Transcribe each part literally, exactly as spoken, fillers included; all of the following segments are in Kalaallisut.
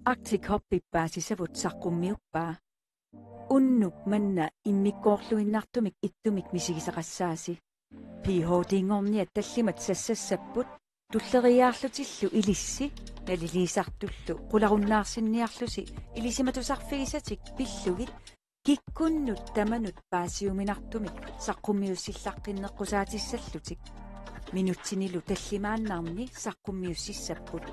Arctic Hubip paasisavut saqqummiuppaa. Unnuk manna immikkoorluinnartumik ittumik misigisaqassaasi. P H D-nngorniat tallimat sassassapput, tulleriiaarlutillu ilissi, naliliisartullu qularunnaarsinniarlusi ilisimatusarfigisatik pillugit, kikkunnut tamanut paasiuminartumik saqqummiussillaqqinneqqusaatissallutik. Minutsinilu tallimaannarni saqqummiussissapput.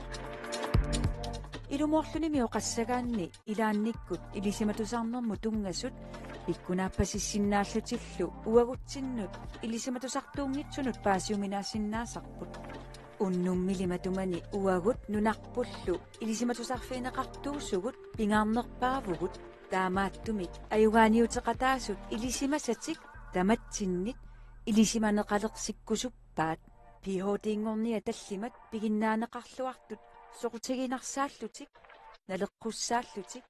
Ilumoorlunimi oqassagaanni ilaannikkut ilisimatusarnermut tunngasut pikkunaappasissinnaallutillu uagutsinnut ilisimatusartuunngitsunut paasiuminaassinnaasarput. Unnummili matumani uagut nunarpullu ilisimatusarfigineqartuusugut pingaarnerpaavugut, taamaattumik ajugaaniuteqataasut ilisimasatik tamatsinnit ilisimaneqalersikkusuppaat. P H D-nngorniat tallimat piginnaaneqarluartut soqutiginarsaallutik, naleqqussaallutik,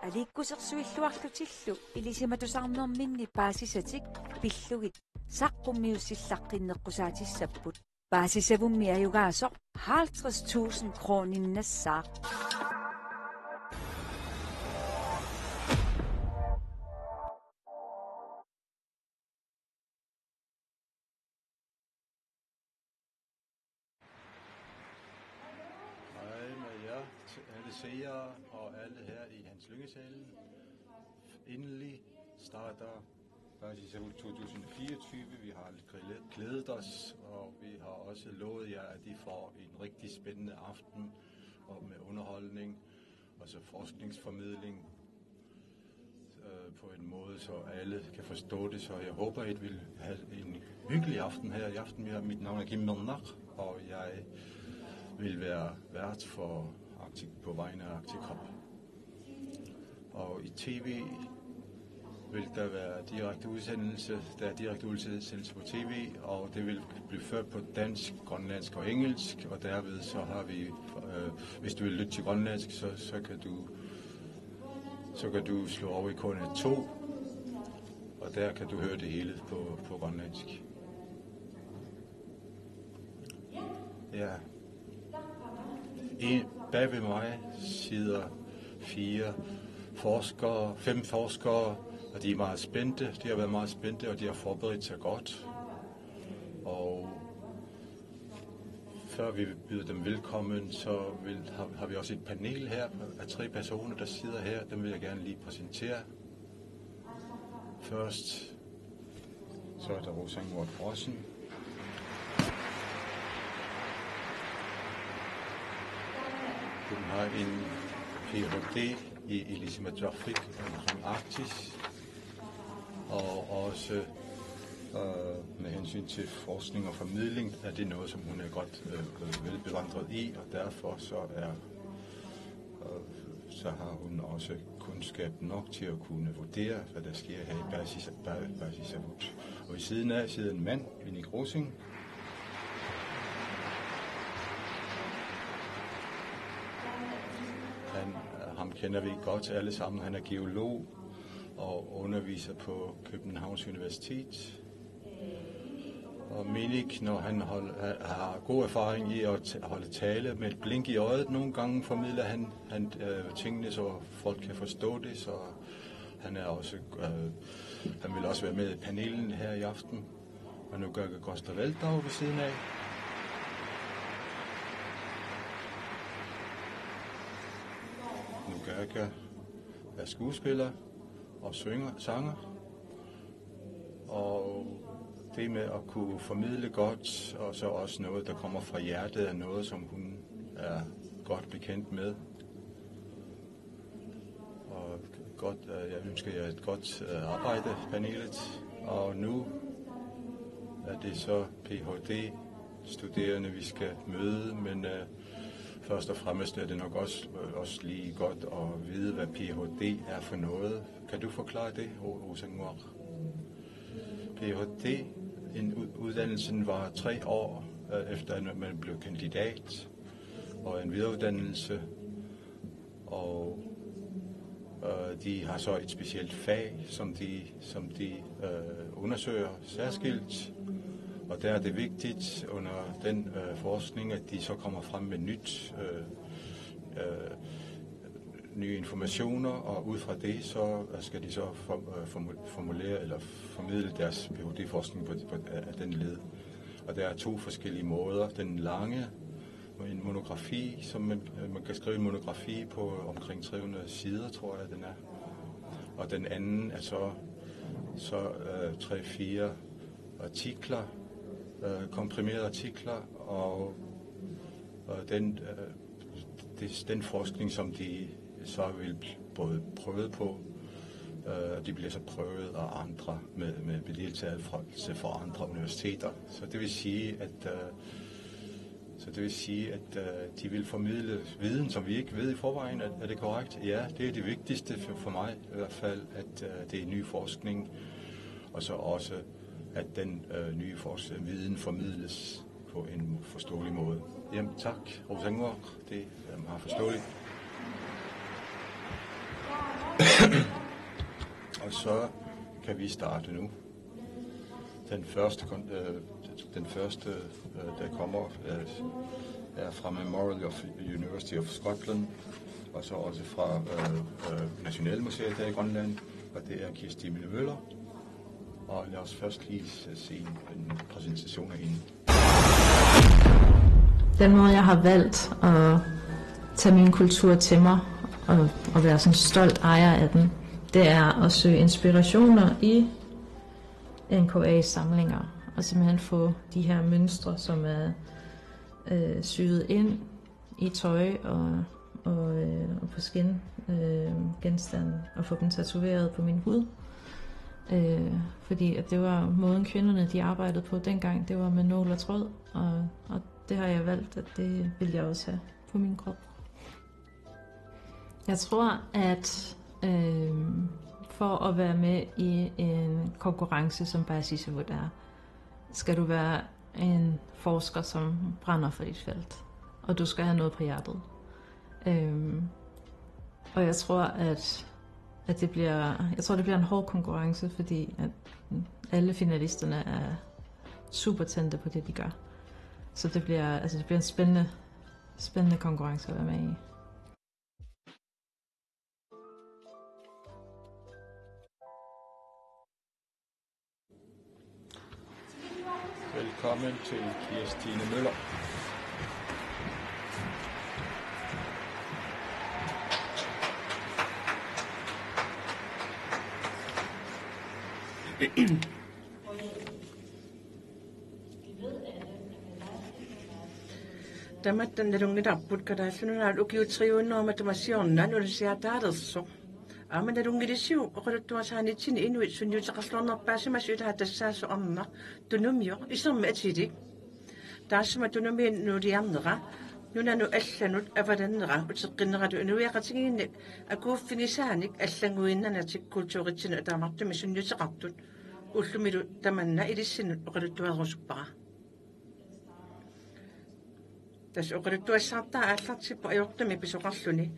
aliikkusersuilluarlutillu ilisimatusarnerminni paasisatik pillugit saqqummiussillaqqinneqqusaatissapput. Paasisavummi ajugaasoq halvtreds tusind krooninnassaaq. Hej med jer, alle seere og alle her i Hans Lynge-salen. Endelig starter Paasisavut to tusind fireogtyve. Vi har glædet os, og vi har også lovet jer, at I får en rigtig spændende aften og med underholdning og så forskningsformidling, øh, på en måde, så alle kan forstå det. Så jeg håber, I vil have en hyggelig aften her i aften. Jeg, mit navn er Kim Mørnak, og jeg vil være vært for Arctic, på vegne af Arctic Hub. Og i T V vil der være direkte udsendelse. Der er direkte udsendelse på T V, og det vil blive ført på dansk, grønlandsk og engelsk, og derved så har vi, øh, hvis du vil lytte til grønlandsk, så, så kan du, så kan du slå over i K N R to, og der kan du høre det hele på, på grønlandsk. Ja. I, bag ved mig sidder fire forskere, fem forskere, og de er meget spændte. De har været meget spændte, og de har forberedt sig godt. Og før vi byder dem velkommen, så vil, har, har vi også et panel her af tre personer, der sidder her. Dem vil jeg gerne lige præsentere. Først så er der Rosa Ngort Rossen. Hun har en P H D i ilisimatusarfik omkring Arktis, og også, øh, med hensyn til forskning og formidling er det noget, som hun er godt, øh, velbevandret i, og derfor så er, øh, så har hun også kundskab nok til at kunne vurdere, hvad der sker her i Paasisa-, Pa-, Paasisavut. Og ved siden af sidder en mand, Vinnie Rosing. Han, øh, ham kender vi godt alle sammen. Han er geolog og underviser på Københavns Universitet. Og Minik, når han hold, har god erfaring i at t-, holde tale med et blink i øjet, nogle gange formidler han, han øh, tingene, så folk kan forstå det, så han er også, øh, han vil også være med i panelen her i aften. Og nu gør jeg Costa Valdau ved siden af. Nu gør jeg er skuespiller og synger, sanger. Og det med at kunne formidle godt, og så også noget, der kommer fra hjertet, er noget, som hun er godt bekendt med. Og godt, øh, jeg ønsker jer et godt, øh, arbejde, panelet. Og nu er det så P H D-studerende, vi skal møde, men, øh, først og fremmest er det nok også, øh, også lige godt at vide, hvad P H D er for noget. Kan du forklare det, Ro-, Rosa Ngor? P H D, en ud-, uddannelsen var tre år, øh, efter at man blev kandidat, og en videreuddannelse, og, øh, de har så et specielt fag, som de, som de, øh, undersøger særskilt, og der er det vigtigt under den, øh, forskning, at de så kommer frem med nyt, øh, øh, nye informationer, og ud fra det, så øh, skal de så for, øh, formu- formulere eller formidle deres Ph.D.-forskning på, på, af den led. Og der er to forskellige måder. Den lange, en monografi, som man, øh, man kan skrive en monografi på omkring tre hundrede sider, tror jeg, den er. Og den anden er så, så øh, tre-fire artikler, øh, komprimerede artikler, og, og den, øh, det, den forskning, som de så vil bl- både prøvet på, øh, de bliver så prøvet af andre med, med deltagelse fra andre universiteter. Så det vil sige, at øh, så det vil sige, at øh, de vil formidle viden, som vi ikke ved i forvejen. Er, er det korrekt? Ja, det er det vigtigste for, for mig i hvert fald, at øh, det er ny forskning, og så også, at den øh, nye forskning, viden formidles på en forståelig måde. Jamen tak, Rosenborg. Det er meget forståeligt. Og så kan vi starte nu. Den første, kon- øh, den første øh, der kommer, øh, er fra Memorial of University of Scotland, og så også fra øh, øh, Nationalmuseet her i Grønland, og det er Kirstine Møller. Og lad os først lige se en, en præsentation af hende. Den måde, jeg har valgt at tage min kultur til mig og, og være sådan stolt ejer af den, det er at søge inspirationer i N K A's samlinger og simpelthen få de her mønstre, som er øh, syet ind i tøj og, og, øh, og på skin øh, genstande og få dem tatoveret på min hud. Øh, fordi at det var måden, kvinderne de arbejdede på dengang. Det var med nål og tråd, og, og det har jeg valgt, at det vil jeg også have på min krop. Jeg tror, at øh, for at være med i en konkurrence, som Baasisevut er, skal du være en forsker, som brænder for dit felt, og du skal have noget på hjertet. Øhm, og jeg tror, at, at det bliver, jeg tror, det bliver en hård konkurrence, fordi at alle finalisterne er super tændte på det, de gør. Så det bliver, altså det bliver en spændende, spændende konkurrence at være med i. Velkommen til Kirstine Møller. Tamatta nalunngilarput Kalaallit Nunaat ukiut tre hundrede matuma siorna nunasiaataalersoq. Aamma nalunngilisiuk oqaluttuasaanitsinni inuit sunniuteqarluarnerpaasimasut, ilaat tassaasoq arnaq tunumioq isermik atilik. Taassuma tunumiit nuuliarnera, nunanut allanut avalannera uteqqinnerata inuiaqatigiinni akuuffigisaanik allannguinnanatik kulturitsinnut ataavartumik sunniuteqartut ullumilu tamanna ilissinnut oqaluttuarusuppara. Tassa oqaluttuassaartaa aallartippoq ajortumik pisoqarluni.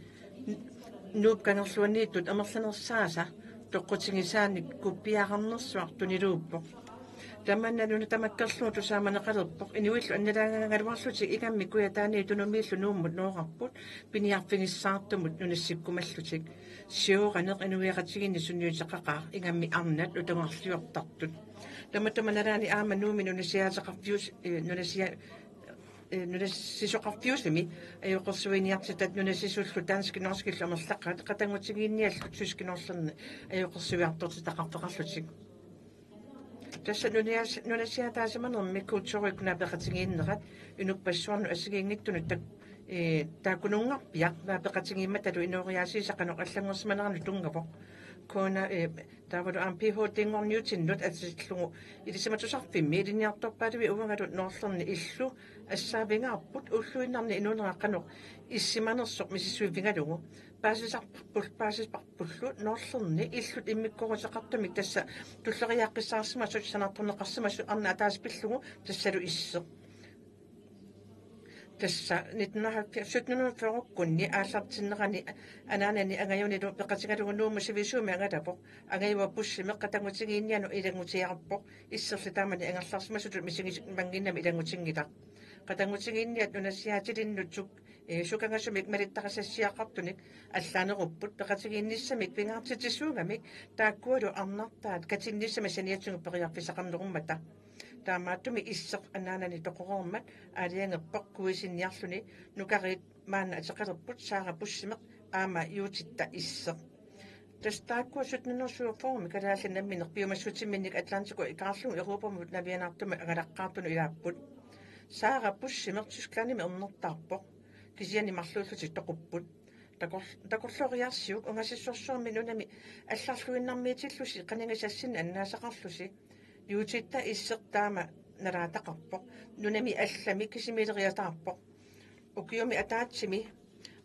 Nuup kangerluaniittut amerlanersaasa toqqutigisaanik kuppiararnersuaq tuniluuppoq. Tamanna nuna tamakkerlugu tusaamaneqalerpoq inuillu annalaagagaluarlutik ingammik Kujataani tunumiillu Nuummut noorarput piniarfigissaartumut nunassikkumallutik. Sioraneq inuiaqatigiinni sunniuteqaqaaq ingammik arnat nutangarliortartut. Tamatuma nalaani aamma Nuummi nunasiaateqarfius-, eh, nunasia-, eh, nunasisoqarfiusimi ajoqersuiniartitat nunasisullu danskit norskillu amerlaqaat qatanngutigiinniallu tyskit norlernit ajoqersuiartortitaqarfeqarlutik. Tassa nunias-, nunasiaataasimanermi kulturikkut naapeqatigiinnerat inuppassuarnut assigiinngitsunut tak-, eh, taakkununngarpiaq naapeqatigiimmatalu inooriaasiisa qanoq allanngorsimanerannut tunngavoq. Kuuna, eh, taavalu aamma ph.d.-nngorniutinnut atisarlugu Ilisimatusarfimmi ilinniartorpaaluit uangalu noorlerni illu assaavingaarput ulluinnarni inuunera qanoq issimanersoq misissuivigalugu. Paasisarparpul-, paasisarparpullu noorlerni illut immikkoortitaqartumik tassa tulleriiaaqqissaarsimasut sanaartorneqarsimasut arnaq ataaseq pillugu tassalu isseq. Tassa nitten hundrede og halvfjerds, sytten hundrede og fyrre-kkunni aallartinnerani anaanani angajunilu peqatigalugu Nuummut sivisuumik angalavoq. Angajuat bussimeq qatanngutigiinnianut ilanngutiarpoq. Isserli taamani angerlarsimasutut misigisimannginnami ilanngutinngilaq. Qatanngutigiinniat nunasiaatilinnut suk-, Ee, sukangasumik malittarisassiaqartunik allaanerupput peqatigiinnissamik pingaartitsisuugamik taakkualu arnartaat katinnissamik saniatigut periarfissaqarnerummata. Taamaattumik Isseq anaanani toqoreermat aalajangerpoq kuisinniarluni. Nukariit maanna ateqalerput Saara Bussimeq aamma Juutitta Isseq. Tassa taakkua sytten hundrede syvogfyrre kalaallit namminneq piumassutsiminnik Atlantikup ikaarlugu Europamut navianartumut angalaqqaartunut ilaapput. Saara Bussimeq Tysklandimi ernertaarpoq. Kisianni marluullutik toqupput. Takor-, takorlooriarsiuk ungasissorsuarmi nunami allarluinnarmiitillusi qanigisassinnik annaasaqarlusi. Juutitta Isseq taama nalaataqarpoq. Nunami allami kisimiileriataarpoq. Ukiumi ataatsimi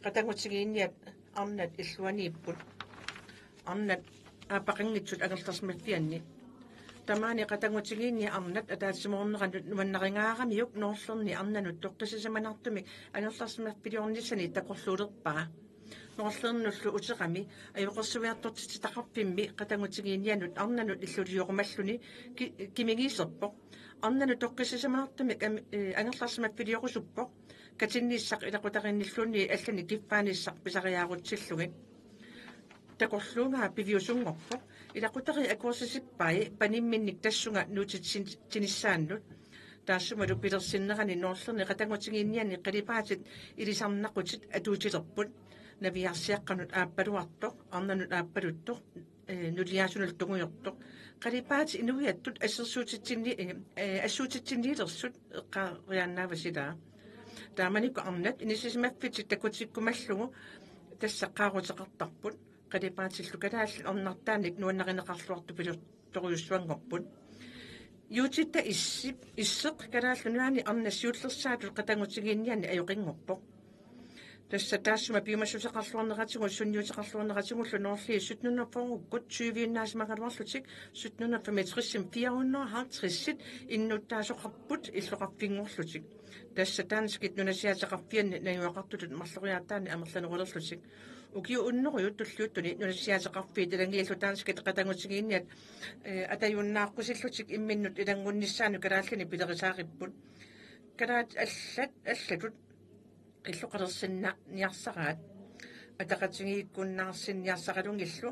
qatangutigiinniat arnat illuaniipput. Arnat aappaqanngitsut angerlarsimaffianni. Tamaani qatangutigiinniat arnat ataatsimoorneranut nuannarigaaramiuk Noorlerni arnanut toqqissisimanartumik angerlarsimaffiliornissani takorluulerpaa. Noorlernullu uterami ajoqersuiartortitaqarfimmi qatangutigiinnianut arnanut illuliorumalluni ki-, kimigiiserpoq. Arnanut toqqissisimanartumik am-, ee, angerlarsimaffiliorusuppoq. Katinnissaq ilaqutariinnilluunniit allanik kiffaannissaq pisariaarutsillugit. Takorluugaa piviusunngorpoq. Ilaqutariit akuersisippai panimminnik tassunga nuutitsin-, tinissaannut. Taassumalu pilersinnerani Noorlerni qatangutigiinnianni qalipaatit ilisarnaqutit atuutilerput. Naviarsiaqqanut aappaluartoq, arnanut aappaluttoq, ee, nuliaasunullu tungujortoq. Qalipaatit inuiattut assersuutitsinni-, ee, ee, assuutitsinniilersut eqqaariaannaavasi ilaa. Taamanikkut arnat inissisimaffitsit takutikkumallugu tassa qaaruteqartarput. Qalipaatillu kalaallit arnartaannik nuannarineqarluartupiluttorujussuanngorput. Juutitta Issip, Isseq Kalaallit Nunaanni arnat siullersaatut qatangutigiinnianni ajoqinngorpoq. Tassa taassuma piumassuseqarluarneratigut sunniuteqarluarneratigullu Noorliit sytten hundrede fyrreukkut tyviinnaasimagaluarlutik sytten hundrede femogtresit fire hundrede halvtredsit innuttaasoqarput illoqarfinngorlutik. Tassa danskit nunasiaateqarfianni najugaqartutut marloriaataanni amerlanerulerlutik. Ukiut unnerujut tulliuttuni nunasiaateqarfiit ilagiillu danskit qatangutigiinniat, ee, atajunnaaqqussillutik imminnut ilanngunnissaannut kalaallinik pilerisaaripput. Kalaallit allat, allatut illoqalersinnaaniarsaraat ataqatigiikkunnaarsinniarsaralugillu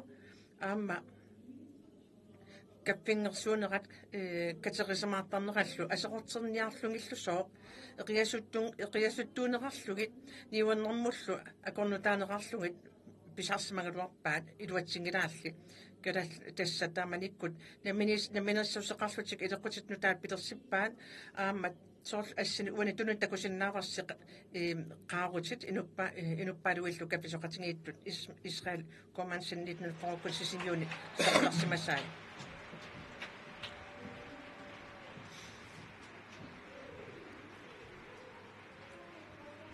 aamma kaffinngersuunerat, ee, katerisimaartarnerallu aserorterniarlugillusooq eqiasuttun-, eqiasuttuunerarlugit niuernermullu akornutaanerarlugit pisarsimagaluarpaat iluatsinngilaalli. Kalaallit tassa taamanikkut namminees-, namminersorsuseqarlutik ileqqutit nutaat pilersippaat aamma soorlu assini uani tununi takusinnaavarsi, ee, qaarutit inuppa-, ee, inuppaaluillu kaffisoqatigiittut Is-, Israel Komansin nitten hundrede fyrreukkut Sisimiuni saqqarsimasai.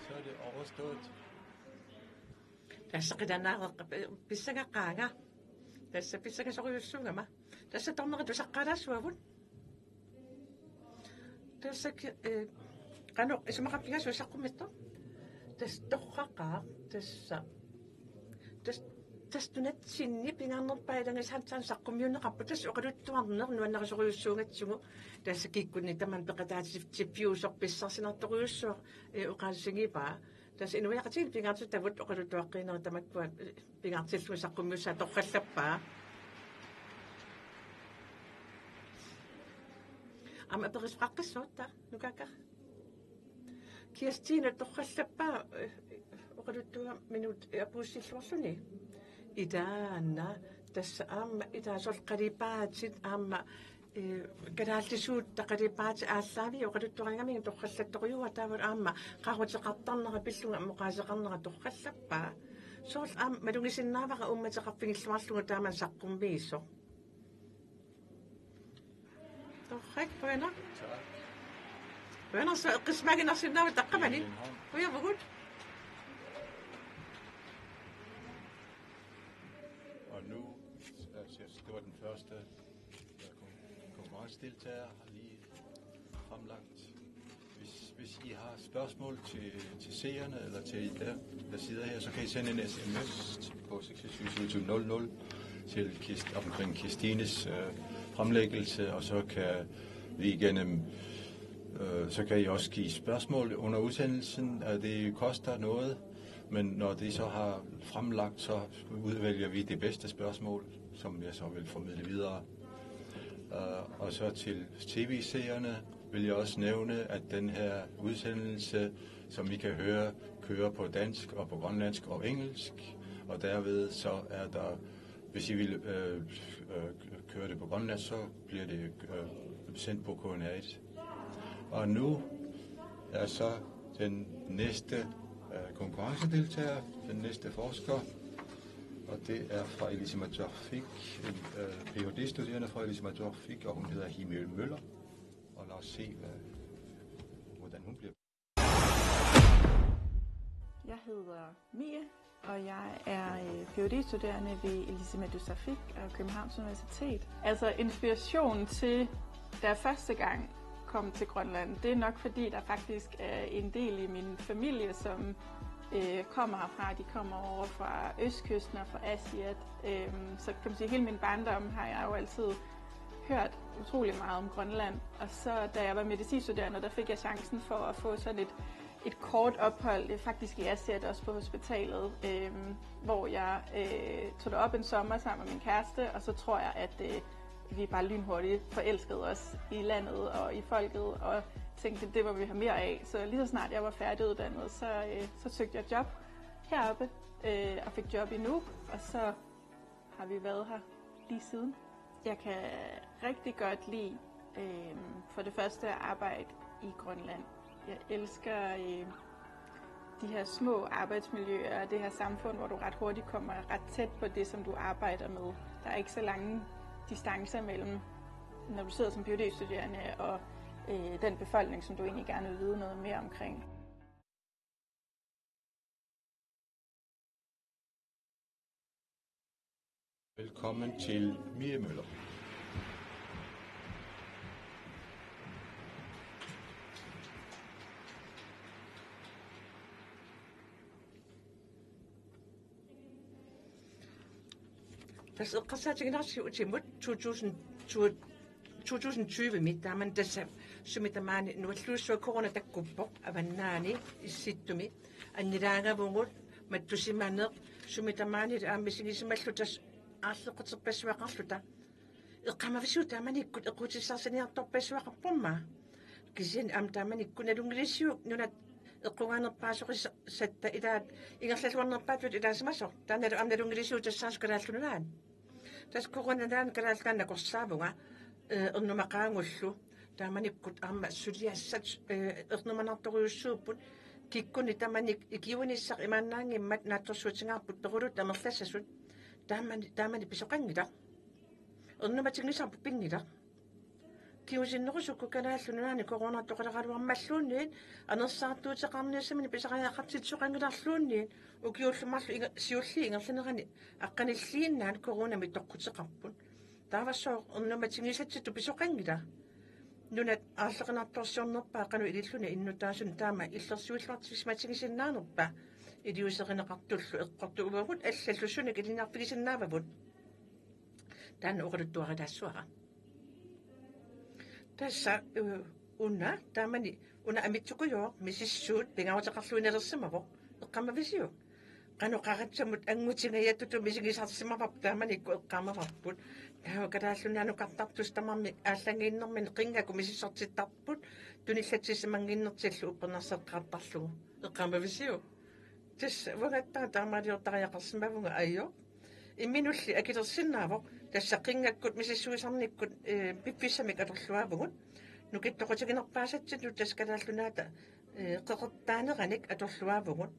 Så er det overstået. Tassa qilanaaraq pissangaqaanga. Tassa pissangasorujussuugama. Tassa tornerit tusaqqaalaassuavut. Tassa ki-, ee, qanoq isumaqarfigaasiuk saqqummiittoq? Tassa torraqaaq, tassa. Tassa, tassa nunatsinni pingaarnerpaaq ilagisaatsaan saqqummiunneqarpoq, tassa oqaluttuarneq nuannarisorujussuugatsigu, tassa kikkunnit tamanna peqataatsiffiusoq pissarsinartorujussuaq, ee, oqaasigivaa. Tassa inuiaqatigiit pingaartitavut oqaluttuaqqiinerit tamakkua, ee, pingaartillugu saqqummiussaat torrallappaa. Aamma aperisoqaqqissuutta, nukaakka. Kirstine torrallappaa, ee, oqaluttuaq minut, ee, apuussilluarluni. Ilaana, tassa aamma ilaa soorlu qalipaatit aamma, ee, kalaallisuutta qalipaatit aallaaviit oqaluttuarigamigit torrallattorujuuaat taavalu aamma qaaruteqartarnera pillugu aamma oqaaseqarnera torrallappaa. Soorlu aamma malugisinnaavara uummateqarfigilluarlugu taama saqqummiisoq. Torrak, qujanaq. Qujanarsuaq eqqissisimaginnarsinnaavutit taqqamani. Qujavugut. Og nu, altså, det var den første, øh, kon-, konkurrencedeltager, har lige fremlagt. Hvis, hvis I har spørgsmål til, til seerne eller til jer, der sidder her, så kan I sende en S M S på seksogtyve syvogtyve nul nul til Kirst-, omkring Kirstines, øh, fremlæggelse, og så kan vi igennem Øh, så kan I også give spørgsmål under udsendelsen, og det koster noget, men når det så har fremlagt, så udvælger vi det bedste spørgsmål, som jeg så vil formidle videre. Øh, og så til tv-seerne vil jeg også nævne, at den her udsendelse, som I kan høre, kører på dansk og på grønlandsk og engelsk, og derved så er der, hvis I vil øh, øh, køre det på grønlandsk, så bliver det øh, sendt på K N R et. Og nu er så den næste øh, konkurrencedeltager, den næste forsker, og det er fra Ilisimatusarfik, en øh, Ph.D.-studerende fra Ilisimatusarfik, og hun hedder Himmel Møller. Og lad os se, hvad, hvordan hun bliver. Jeg hedder Mie, og jeg er øh, Ph.D.-studerende ved Ilisimatusarfik og Københavns Universitet. Altså inspiration til, da jeg første gang kom til Grønland, det er nok fordi, der faktisk er en del i min familie, som øh, kommer herfra. De kommer over fra østkysten og fra Aasiaat. Øhm, så kan man sige, at hele min barndom har jeg jo altid hørt utrolig meget om Grønland. Og så da jeg var medicinstuderende, der fik jeg chancen for at få sådan et, et kort ophold, det er faktisk i Aasiaat, også på hospitalet, øhm, hvor jeg øh, tog derop en sommer sammen med min kæreste, og så tror jeg, at øh, vi bare lynhurtigt forelskede os i landet og i folket, og tænkte, det må vi have mere af. Så lige så snart jeg var færdiguddannet, så, øh, så søgte jeg job heroppe, øh, og fik job i Nuuk, og så har vi været her lige siden. Jeg kan rigtig godt lide øh, for det første at arbejde i Grønland. Jeg elsker øh, de her små arbejdsmiljøer og det her samfund, hvor du ret hurtigt kommer ret tæt på det, som du arbejder med. Der er ikke så lange distancer mellem, når du sidder som Ph.D.-studerende og øh, den befolkning, som du egentlig gerne vil vide noget mere omkring. Velkommen til Mie Møller. Tassa eqqarsaatigilaarsiuk utimut to tusind, to tusind tyve-mi taamani tassa sumi tamaani nualluissuaq corona takkuppoq Avannaani Issittumi. Annilaangavugut mattusimaneq sumi tamaani aamma misigisimalluta tassa aalleqquterpassuaqarluta. Eqqaamavisiuk taamanikkut eqquutissarsiorniartorpassuaqarpormi? Kisianni aamma taamanikkut nalunngilisiuk nunat eqqugaannerpaasoqissatta ilaat ingerlalluarnerpaatut ilaasimasoq. Taannalu aamma nalunngilisiuk tassaasoq Kalaallit Nunaanni. Tassa coronaneranik Kalaallit Nunaanni nakorsaavunga, eh, ernumaqaangullu. Taamanikkut aamma suliassat, eh, ernumanartorujussuupput. Kikkunnit tamanit ikiuinissaq imaannaanngimmat naatsorsuutigaarput perulluta amerlassasut. Taamani, taamani pisoqanngilaq. Ernumatigisarput pinngilaq. Kingusinnerusukkut Kalaallit Nunaanni coronatoqaleraluarmalluunniit, anersaartuuteqarnissaminnut pisariaqartitsisoqanngillarluunniit, ukiullu marluk inga-, siulliit ingerlaneranni aqqanilliinnaat coronamik toqquteqarput. Taava sooq ernumatigisatsitut pisoqanngilaq? Nunat aallartinartorsiornerpaat qanoq ililluni innuttaasunut taama illersuilluartissimatigisinnaanerpa? Iliuuserineqartullu eqqortuuvugut allallu sunik ilinniarfigisinnaavavut. Taanna oqaluttuarilaassavara. Tassa, eh, una, taamani, una amitsukujooq misissuut pingaaruteqarluinnalersimavoq. Eqqaamavisiuk? Qanoq qaratsamut angutingajatutut misigisarsimavarput taamanikkut eqqaamavarput. Taava Kalaallit Nunaanukartartussat tamarmik aallanngiinnerminni qinngakkut misissortittarput, tunillatsissimannginnertillu uppernarseqqaartarlugu. Eqqaamavisiuk? Tassa uangattaaq taamaaliortariaqarsimavunga ajo. Imminulli akilersinnaavoq, tassa qinngakkut misissuisarnikkut, eh, piffissamik atorluaavugut. Nukittoqutiginerpaasatsinnut tassa Kalaallit Nunaata, eh, qeqertaaneranik atorluaavugut.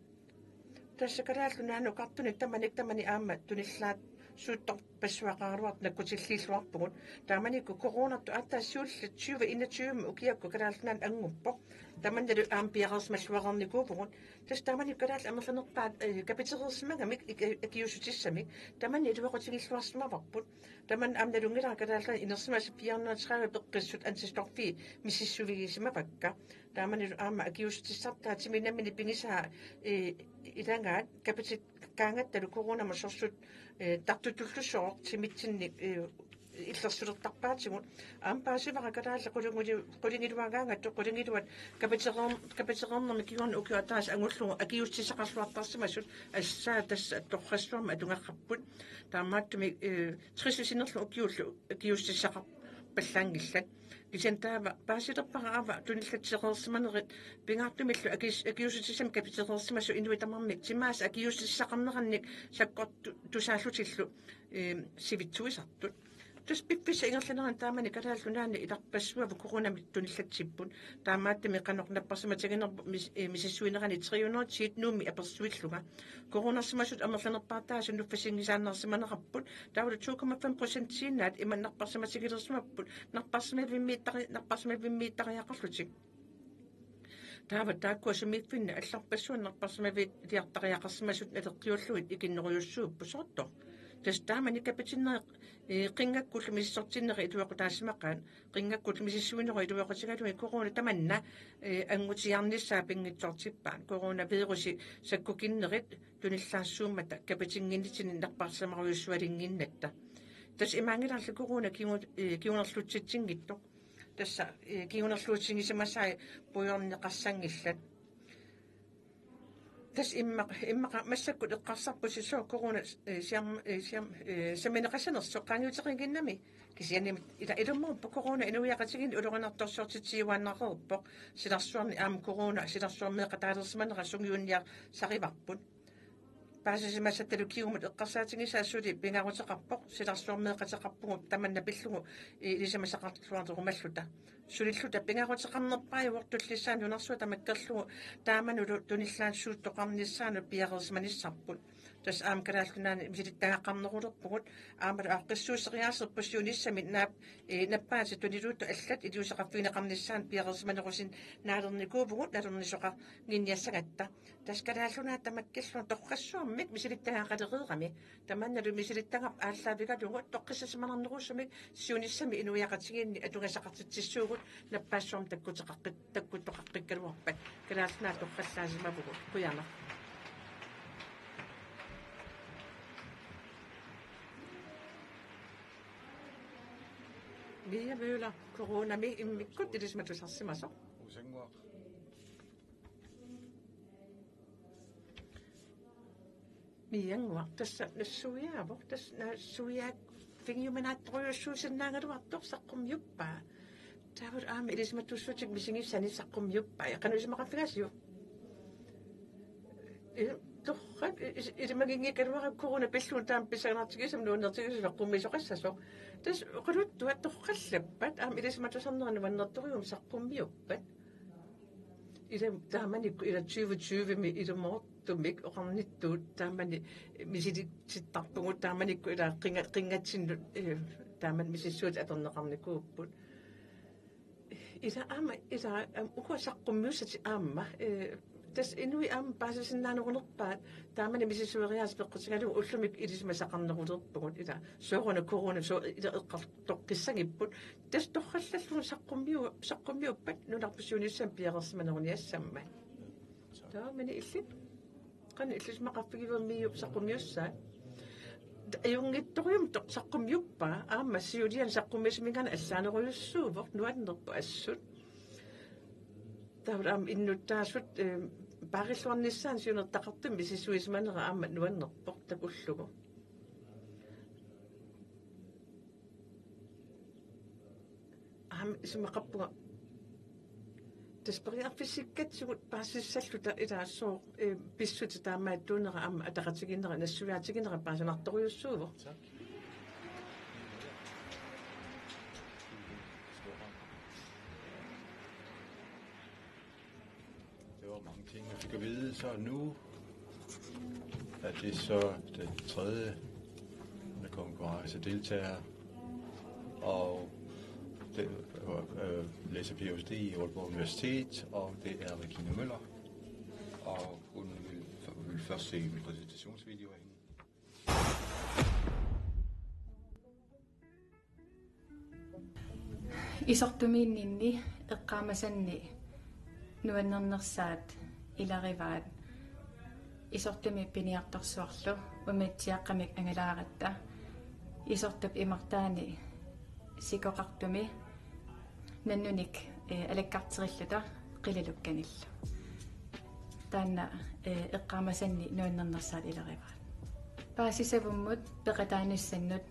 Tassa Kalaallit Nunaanukartunik tamanik tamani aamma tunillaat suuttorpassuaqaraluartut nakkutilliilluarpugut. Taamanikkut coronartoq aatsaat siulleq tyve enogtyve ukiakkut Kalaallit Nunaanni annguppoq. Tamannalu aamma piareersimalluareernikuuvugut. Tassa taamani kalaallit amerlanerpaat, eh, kapitereersimagamik ik-, akiuussutissamik. Tamanna iluaqutigilluarsimavarput. Tamanna aamma nalunngilara Kalaallit Nunaanni inersimasut fire hundrede og tredive peqqissut antistoffiit misissuigisimavakka. Taamanilu aamma akiuussutissartaa timi nammineq pigisaa, eh, ilagaat kapitikkaangattalu coronamut sorsut, eh, tartutullusooq timitsinni, eh, illersulertarpaatigut. Aamma paasivara kalaallit qulingilu-, qulingiluagaangatut, qulingiluat kapitereer-, kapitereernermi kingorna ukioq ataaseq angullugu akiuussutissaqarluartarsimasut, assaat tassa torrassuarmik atugaqarput. Taamaattumik, eh, tres sinerlu ukiullu akiuussutissaqarpallaanngillat. Kisianni taava paasilerpara aamma tunillatsilereersimanerit, pingaartumillu akis-, akiuussutissamik kapitereersimasut inuit tamarmik timaasa akiuussutissaqarnerannik sakkortu-, tusaallutillu, eh, sivitsuisartut. Tassa piffissap ingerlanerani taamani Kalaallit Nunaanni ilarpassuavut coronamik tunillatsipput. Taamaattumik qanoq napparsimatiginerput mis-, eh, misissuinerani tre hundrede ti Nuummi apersuillunga. Coronarsimasut amerlanerpaartaasut nuffasinngisaannarsimanerarput. Taavalu to komma fem procentiinnaat imannak napparsimatigilersimapput. Napparsimavimmiittari-, napparsimavimmiittariaqarlutik. Taava taakkua sumiiffinni allarpassuarni napparsimaviliartariaqarsimasut naleqqiullugit ikinnerujussuupput soorlu. Tassa taamani kapitinneri, eh, qinngakkullu misissortinnerit iluaqutaasimaqaat, qinngakkullu misissuinerup iluaqutigalugit corona tamanna, eh, anngutiarnissaa pinngitsoortippaat. Coronavirusi sakkukinnerit tunillaassuummata kapitinnginnitsinni napparsimarujussualinnginnatta. Tassa imaanngilarli corona kingu-, eh, kingunerlutsitsinngitsoq. Tassa, eh, kingunerluutigisimasai puigorneqassanngillat. Tassa immaqa, immaqa massakkut eqqarsarpusi sooq corona, eh, siam-, eh, siam-, eh, sammineqassanersoq qaangiuteqannginnami. Kisianni ila ilumoorpoq corona inuiaqatigiinni ulorianartorsiortitsiuaannarpoq. Silarsuarni aamma corona silarsuarmi meeqqataalersimanera sungiunniarsarivarput. Paasisimasattalu kingumut eqqarsaatigisaa suli pingaaruteqarpoq, silarsuarmi meeqqateqarpugut tamanna pillugu ilisimasaqarluarumalluta. Sulilluta pingaaruteqarnerpaajuvoq tullissaani nunarsuaq tamakkerlugu taamanilu tunillaassuuttoqarnissaanut piareersimanissarput. Tassa aamma Kalaallit Nunaanni misilittagaqarnerulerpugut, aammalu aaqqissuusseriaaserput siunissami naap-, eh, nappaatit tuniluuttut allat iliuuseqarfigineqarnissaannut piareersimanerusinnaalernikuuvugut nalornisoqannginniassagatta. Tassa Kalaallit Nunaat tamakkillunga torrassuarmik misilittagaqalereerami. Tamannalu misilittagarput aallaavigalugu toqqissisimanarnerusumik siunissami inuiaqatigiinni atugasaqartitsissuugut nappaassuarmik takkuteqaqqi-, takkuttoqaqqikkaluarpat. Kalaallit Nunaat torrallaassimavugut. Qujanaq. Mia Møller, coronami immikkut ilisimatusarsimasoq. Usanguaq. Miannguaq tassa nassuiaavoq, tassa nassuiaaffigiuminaattorujussuusinnaagaluartoq saqqummiuppaa. Taavalu aamma ilisimatussuutit misigissani saqqummiuppaa. Qanoq isumaqarfigaasiuk? Eh, torrak, is-, ilimaginngikkaluarpara corona pillugu taama pissanganartigisumik nuannertigisumik saqqummiisoqassasoq. Tassa oqaluttuat torrallappat, aamma ilisimatusarnera nuannertorujussuarmik saqqummiuppat. Ila taamanikkut ila tyve tyve-mi ilumoortumik oqarnittut taamani misilitsittarpugut, taamanikkut ila qinga-, qingatsinnut, eh, taamani misissuutit atorneqarnikuupput. Ila aamma, ila, aamma ukua saqqummiussatik aamma, eh, tassa inuit aamma paasisinnaanerulerpaat, taamani misissueriaaseq peqqutigalugu ullumikkut ilisimasaqarnerulerpugut, ila sooruna corona sooq ila eqqartoqqissagipput, tassa torrallallugu saqqummiu-, saqqummiuppat nunarput siunissami piareersimaneruniassammat. Taamani illit. Qanoq illit isumaqarfigiviuk saqqummiussaat? Ajunngitsorujummik saqqummiuppaa, aamma siuliani saqqummiussaminngaanniit allaanerujussuuvoq, nuannerpoq assut. Taavalu aamma innuttaasut, eh, paarilluarnissaannut siunertaqartumik misissuisimanera aamma nuannerpoq takullugu. Aamma isumaqarpunga. Tassa periarfissikkatsigut paasissalluta ilaa sooq, eh, pissutit taamaattuunera aamma ataqatigiinnera nassuiaatigiinnera paasinartorujussuuvoq. Tak. Det var mange ting, jeg fik at vide, så nu er det så den tredje konkurrencedeltager, og den, øh, læser P H D i Aalborg Universitet, og det er Regine Møller, og hun vil, vil først se min præsentationsvideo af hende. Isortumiinninni eqqaamasanni nuannernersaat ilarivaat. Isortumi piniartorsuarlu umiatsiaaqqamik angalaaratta. Isortup imartaani Sikoqartumi nannunik, eh, alakkarterilluta qilalukkanillu. Taanna, eh, eqqaamasanni nuannernersaat ilerivaat. Paasisavummut peqataanissannut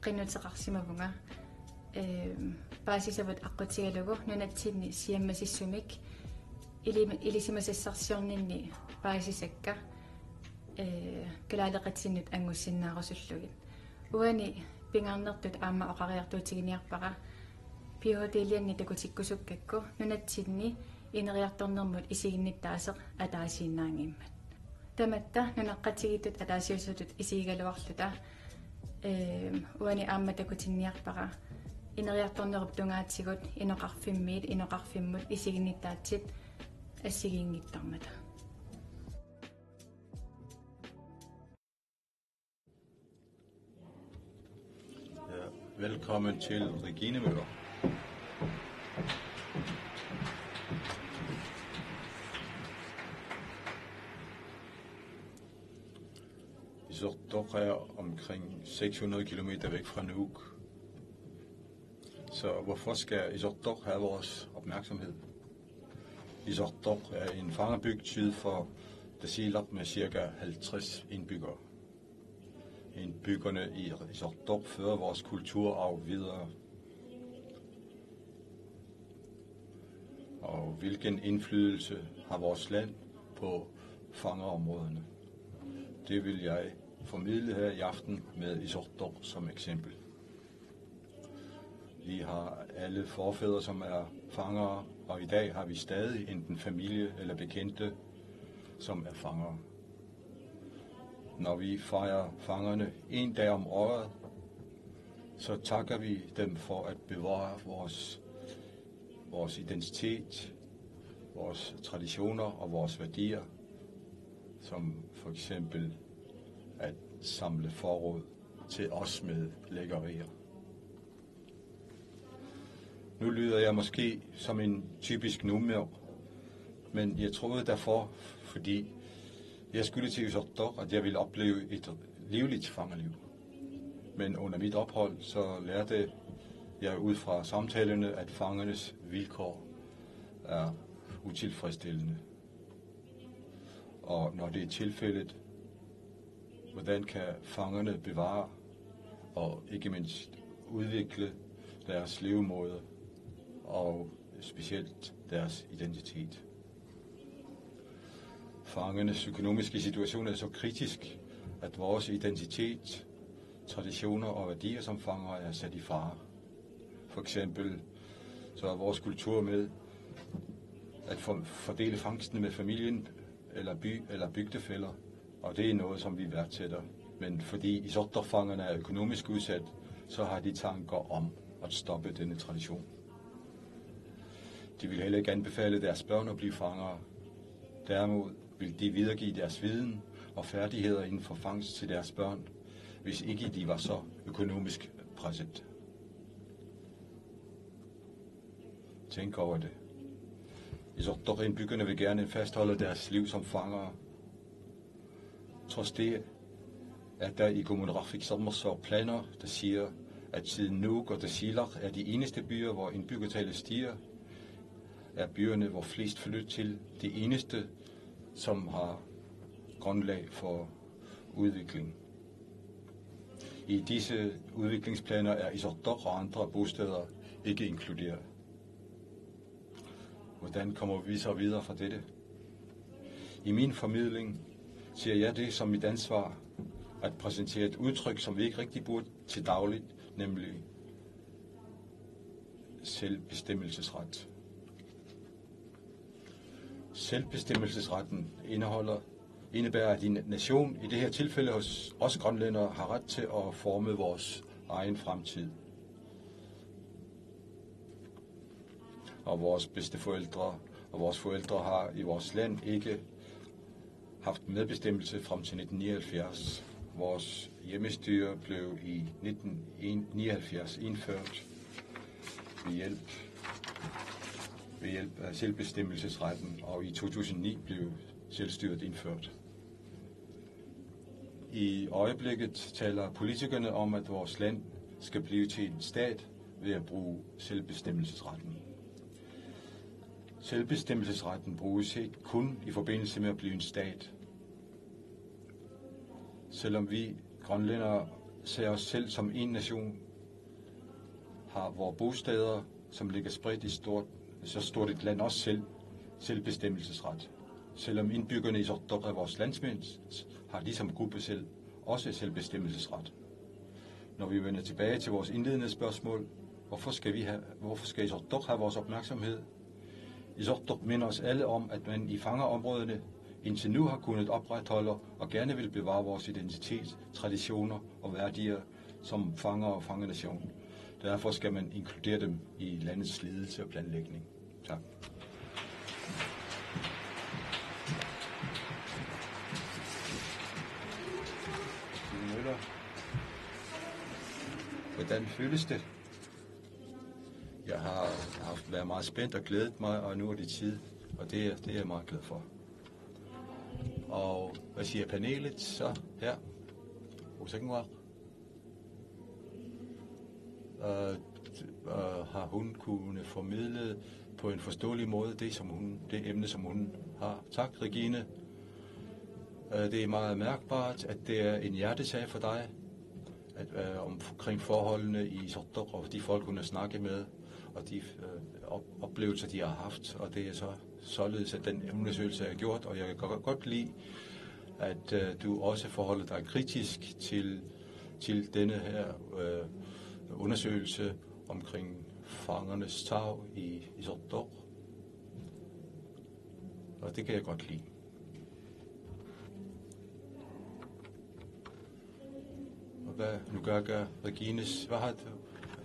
qinnuteqarsimavunga, eh, paasisavut aqqutigalugu nunatsinni siammasissumik ilim-, ilisimasassarsiorninni paasisakka, eh, kalaaleqitsinnut angussinnaarusullugit. Uani pingaarnertut aamma oqariartuutiginiarpara P H D-lianni takutikkusukkakku nunatsinni ineriartornermut isiginnittaaseq ataasiinnaanngimmat. Tamatta nunaqqatigiittut ataasiusutut isigigaluarluta, eh, uani aamma takutinniarpara ineriartornerup tungaatigut inoqarfimmiit inoqarfimmut isiginnittaatsit assigiinngittarmata. Ja, velkommen til Regine Møller. Isortoq er omkring seks hundrede kilometer væk fra Nuuk. Så hvorfor skal Isortoq have vores opmærksomhed? Isortoq er en fangerbygd syd for Tasiilaq med cirka halvtreds indbyggere. Indbyggerne i Isortoq fører vores kulturarv videre. Og hvilken indflydelse har vores land på fangerområderne? Det vil jeg formidle her i aften med Isortoq som eksempel. Vi har alle forfædre, som er fangere, og i dag har vi stadig enten familie eller bekendte, som er fangere. Når vi fejrer fangerne en dag om året, så takker vi dem for at bevare vores, vores identitet, vores traditioner og vores værdier, som for eksempel at samle forråd til os med lækkerier. Nu lyder jeg måske som en typisk nuummiuq, men jeg troede derfor, fordi jeg skulle til Isortoq, at jeg ville opleve et livligt fangeliv. Men under mit ophold, så lærte jeg ud fra samtalerne, at fangernes vilkår er utilfredsstillende. Og når det er tilfældet, hvordan kan fangerne bevare og ikke mindst udvikle deres levemåde og specielt deres identitet? Fangernes økonomiske situation er så kritisk, at vores identitet, traditioner og værdier som fangere er sat i fare. For eksempel så er vores kultur med at for, fordele fangsten med familien eller by eller bygdefæller, og det er noget, som vi værdsætter. Men fordi Isortoq-fangerne er økonomisk udsat, så har de tanker om at stoppe denne tradition. De vil heller ikke anbefale deres børn at blive fangere. Derimod vil de videregive deres viden og færdigheder inden for fangst til deres børn, hvis ikke de var så økonomisk presset. Tænk over det. Isortoq-indbyggerne vil gerne fastholde deres liv som fangere. Trods det, at der i Kommune Sermersooq er planer, der siger, at siden Nuuk og Tasiilaq er de eneste byer, hvor indbyggertallet stiger, er byerne, hvor flest flytter til, de eneste, som har grundlag for udvikling. I disse udviklingsplaner er Isortoq og andre bosteder ikke inkluderet. Hvordan kommer vi så videre fra dette? I min formidling ser jeg det som mit ansvar at præsentere et udtryk, som vi ikke rigtig bruger til dagligt, nemlig selvbestemmelsesret. Selvbestemmelsesretten indeholder, indebærer, at en nation, i det her tilfælde hos os grønlændere, har ret til at forme vores egen fremtid. Og vores bedsteforældre og vores forældre har i vores land ikke haft medbestemmelse frem til nitten nioghalvfjerds. Vores hjemmestyre blev i nitten nioghalvfjerds indført ved hjælp, ved hjælp af selvbestemmelsesretten, og i to tusind ni blev selvstyret indført. I øjeblikket taler politikerne om, at vores land skal blive til en stat, ved at bruge selvbestemmelsesretten. Selvbestemmelsesretten bruges ikke kun i forbindelse med at blive en stat. Selvom vi grønlændere ser os selv som en nation, har vores bosteder, som ligger spredt i stort, så stort et land, også selv selvbestemmelsesret. Selvom indbyggerne i Qaqortoq er vores landsmænd, har de som gruppe selv også selvbestemmelsesret. Når vi vender tilbage til vores indledende spørgsmål, hvorfor skal, vi have, hvorfor skal Qaqortoq have vores opmærksomhed? Qaqortoq minder os alle om, at man i fangeområderne indtil nu har kunnet opretholde og gerne vil bevare vores identitet, traditioner og værdier som fanger og fangenation. Derfor skal man inkludere dem i landets ledelse og planlægning. Tak. Stine Møller. Hvordan føles det? Jeg har haft, været meget spændt og glædet mig, og nu er det tid, og det, er- det er jeg meget glad for. Og hvad siger panelet så her? Usenguaq? Øh, øh, har hun kunnet formidle på en forståelig måde det, som hun, det emne, som hun har? Tak, Regine. Øh, det er meget mærkbart, at det er en hjertesag for dig, at, øh, omkring forholdene i Qaqortoq og de folk, hun har snakket med, og de øh, op- oplevelser, de har haft. Og det er så således, at den undersøgelse er gjort, og jeg kan godt, godt lide, at øh, du også forholder dig kritisk til, til denne her øh, undersøgelse omkring fangernes tag i, i Qaqortoq. Og det kan jeg godt lide. Og hvad nu gør, gør Regines, hvad har,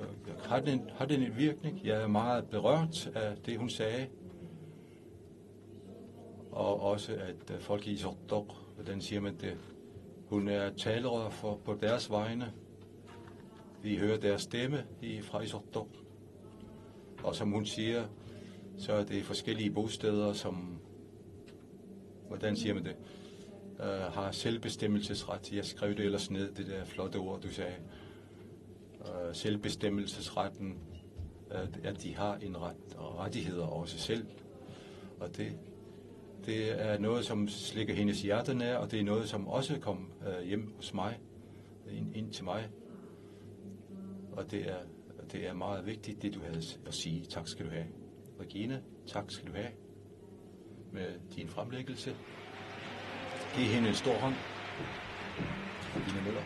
øh, har, den, har den en virkning? Jeg er meget berørt af det, hun sagde. Og også, at øh, folk i Qaqortoq, hvordan siger man det, hun er talerør for, på deres vegne. Vi hører deres stemme i, fra Qaqortoq. Og som hun siger, så er det forskellige bosteder, som, hvordan siger man det, øh, har selvbestemmelsesret. Jeg skrev det ellers ned, det der flotte ord, du sagde. Øh, selvbestemmelsesretten, at, at de har en ret, og rettigheder også selv. Og det, det er noget, som ligger hendes hjerte nær, og det er noget, som også kom øh, hjem hos mig, ind, ind til mig. Og det er, det er meget vigtigt, det du havde at sige. Tak skal du have. Regine, tak skal du have med din fremlæggelse. Giv hende en stor hånd. Regine Møller.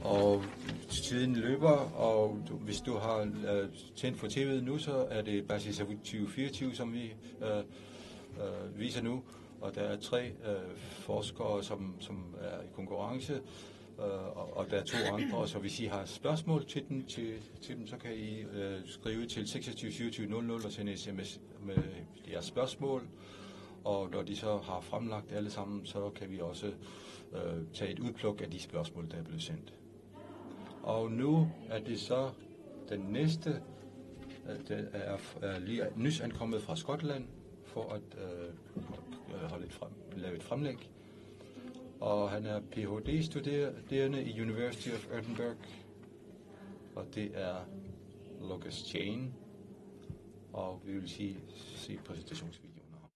Og tiden løber, og du, hvis du har øh, tændt for tv'et nu, så er det Paasisaavut tyve fireogtyve, som vi øh, øh, viser nu. Og der er tre øh, forskere, som, som er i konkurrence, øh, og, og der er to andre. Så hvis I har spørgsmål til dem, til, til dem, så kan I øh, skrive til seksogtyve syvogtyve nul nul og sende sms med jeres spørgsmål. Og når de så har fremlagt alle sammen, så kan vi også øh, tage et udpluk af de spørgsmål, der er blevet sendt. Og nu er det så den næste, øh, der er, er lige nys ankommet fra Skotland for at øh, øh, holde et frem, lave et fremlæg. Og han er Ph.D.-studerende i University of Edinburgh, og det er Lucas Jane, og vi vil sige, se præsentationsvideoen af ham.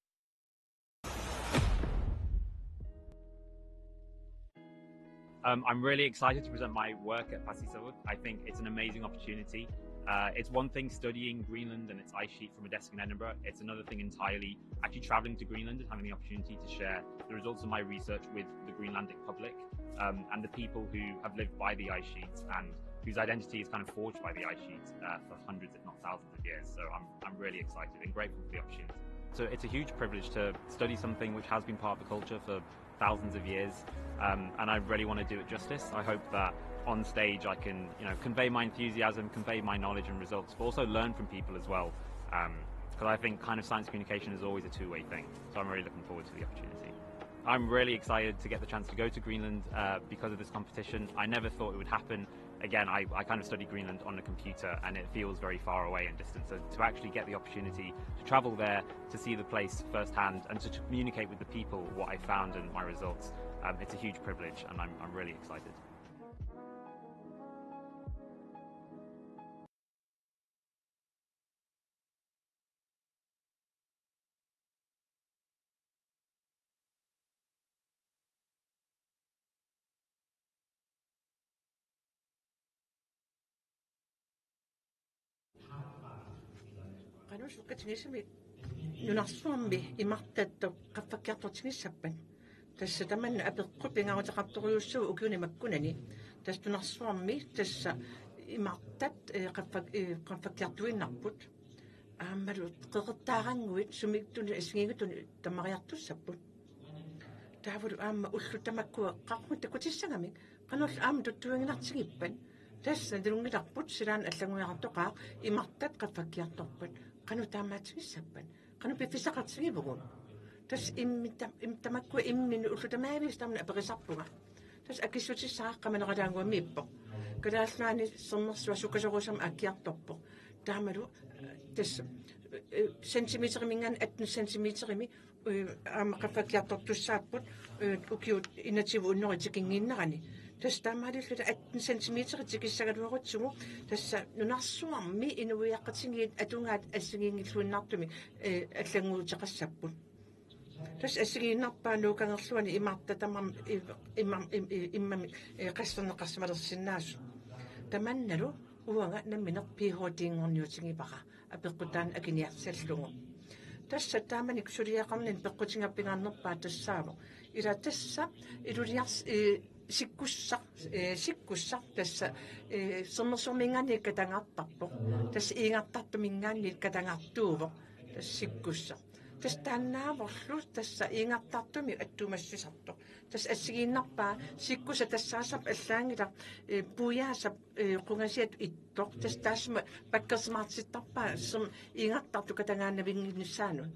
Um, I'm really excited to present my work at Paasisaavut. I think it's an amazing opportunity. Uh, it's one thing studying Greenland and its ice sheet from a desk in Edinburgh. It's another thing entirely actually traveling to Greenland and having the opportunity to share the results of my research with the Greenlandic public, um, and the people who have lived by the ice sheets and whose identity is kind of forged by the ice sheets uh, for hundreds, if not thousands of years. So I'm, I'm really excited and grateful for the opportunity. So it's a huge privilege to study something which has been part of the culture for thousands of years, um, and I really want to do it justice. I hope that on stage I can, you know, convey my enthusiasm, convey my knowledge and results, but also learn from people as well. Because I think kind of science communication is always a two-way thing. So I'm really looking forward to the opportunity. I'm really excited to get the chance to go to Greenland uh, because of this competition. I never thought it would happen. Again, I, I kind of study Greenland on a computer and it feels very far away and distant. So to actually get the opportunity to travel there, to see the place firsthand and to communicate with the people what I found and my results, Um, it's a huge privilege, and I'm, I'm really excited. Qanoq sukkatigisami nunarsuarmi imartattoq qaffakkiartortigissappat. Tassa tamanna apeqqut pingaaruteqartorujussuuvoq ukiuni makkunani. Tassa nunarsuarmi tassa imartat, eh, qaffak-, eh, qaffakkiartuinnarput. Aammalu qeqertaarannguit sumiittunik assigiinngitsunik tammariartussapput. Taavalu aamma ullut tamakkua qaqugu takutissagamik, qanorlu aamma tuttuiginartigippat. Tassa nalunngilarput silaannaq allanngoriartoqaaq imartat qaffakkiartorpat. Qanoq taamaatsigissappat? Qanoq piffissaqartigivugut? Tassa immitta-, im-, tamakkua imminnut ullut tamaaviisa tamanna aperisarpunga. Tassa akissutissaq qamaneqalaannguamiippoq. Kalaallit Nunaanni sermersuaq sukkasoorujussuarmik aakkiartorpoq. Taamalu, eh, tassa, eh, centimeteriminngaanniit atten centimeterimi, eh, aamma qaffakkiartortussaapput, eh, ukiut enogtyve hundrede tikinnginnerani. Tassa taamaalilluni atten centimeter tikissagaluarutsigu, tassa nunarsuarmi inuiaqatigiit atugaat assigiinngilluinnartumik, eh, allannguuteqassapput. Tassa assigiinnarpaa Nuka kangerluani imartat tamarmik i-, imam-, im-, i-, immami, eh, qasserneqarsimalersinnaasut. Tamannalu uanga nammineq P H D-nngorniutigivara apeqqut taanna akiniarsallugu. Tassa taamani suliaqarnini peqqutiga pingaarnerpaaq tassaavoq. Ila tassa iluliars-, eh, sikkussaq, eh, sikkussaq tassa, eh, sermersuarminngaanniit katangaartarpoq. Tassa iigartartuminngaanniit katangaartuuvoq. Tassa sikkussaq. Tassa taannaavorlu tassa iigartartumik attuumassisartoq. Tassa assigiinnarpaa sikkussaq tassaasarpoq allaanngilaq, eh, puiaasap, eh, qungasiat ittoq. Tassa taassuma pakkersimaartittarpaa tassa iigartartut katagaannavinnginnissaannut.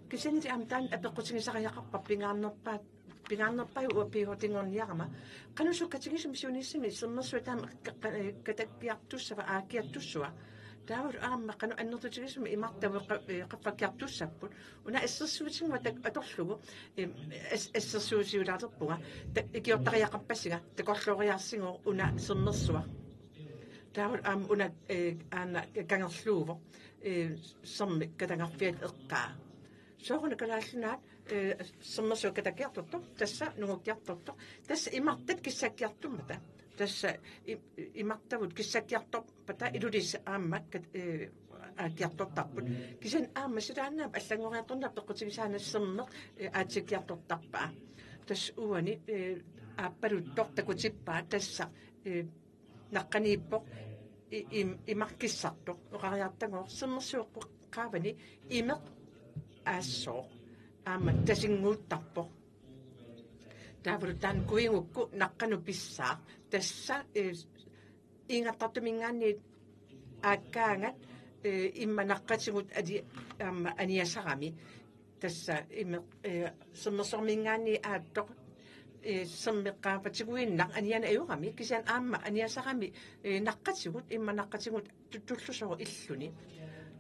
Kisiannili aamma taanna apeqqutigisariaqarparput pingaarnerpaat pingaarnerpaat uanga P H D-nngorniarama. Qanoq sukkatigisumik siunissami sermersuaq taama ka-, ka-, katakkiartussava aakkiartussava? Taavalu aamma qanoq annertutigisumik imartagut qa-, eh, qaffakkiartussapput. Una assersuutinnguaq tak-, atorlugu, em, as-, assersuusiulaalerpunga. Ta-, ikiortariaqarpasinga, takorlooriarsigooq una sermersuaq. Taavalu aamma una, eh, aana kangerluuvoq, eh, sermik katangarfiata eqqaa. Sooruna Kalaallit Nunaat, eh, sermersuaq katakkiartortoq, tassa nungukkiartortoq, tassa imartat kissakkiartormata, tassa i-, imartagut kissakkiartorpata Ilulissat aamma kat-, eh, aakkiartortarput. Kisianni aamma silaannaap allanngoriartornera peqqutigisaanera sermeq, eh, aatsikkiartortarpaa. Tassa uani, eh, aappaluttoq takutippaa tassa, eh, naqqaniippoq i-, im-, imarkissartoq. Oqariartagooq sermersuup qaavani imeq aassooq. Aamma tasinnguuttarpoq. Taavalu taanna kuigukku naqqanut pissaaq. Tassa, eh, iigartartuminngaanniit aakkaangat, eh, immaqa naqqatigut ali-, aamma aniasarami. Tassa imeq, eh, sermersuarminngaanniit aattoq, eh, sermeq qaava tiguinnaq anianeq ajorami, kisianni aamma aniasarami, eh, naqqatigut, immaqa naqqatigut tu-, tullusooq illuni.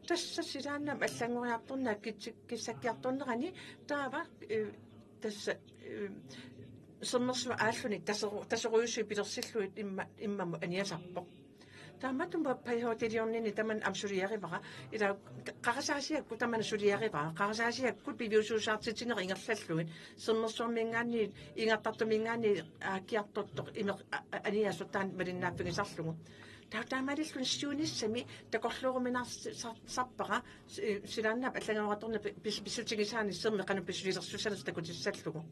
Tassa silaannaap allanngoriartornera kitsi-, kissakkiartornerani taava, eh, tassa, eh, sermersuaq aalluni tasoru-, tasorujussuit pilersillugit imma-, immamut aniasarpoq. Taamaattumik P H D-liornini tamanna aamma suliarivara. Ila qarasaasiakkut tamanna suliarivara. Qarasaasiakkut piviusuusaartitsinerit ingerlallugit. Sermersuarminngaanniit, iigartartuminngaanniit aakkiartortoq imeq a-, a-, aniasoq taanna malinnaaffigisarlugu. Taava taamaalilluni siunissami takorlooruminaar-, sar-, sarpara, si-, silaannaap allanngoriartornera pi-, pis-, pissutigisaanik sermip qanoq pissusilersussanersoq takutissallugu.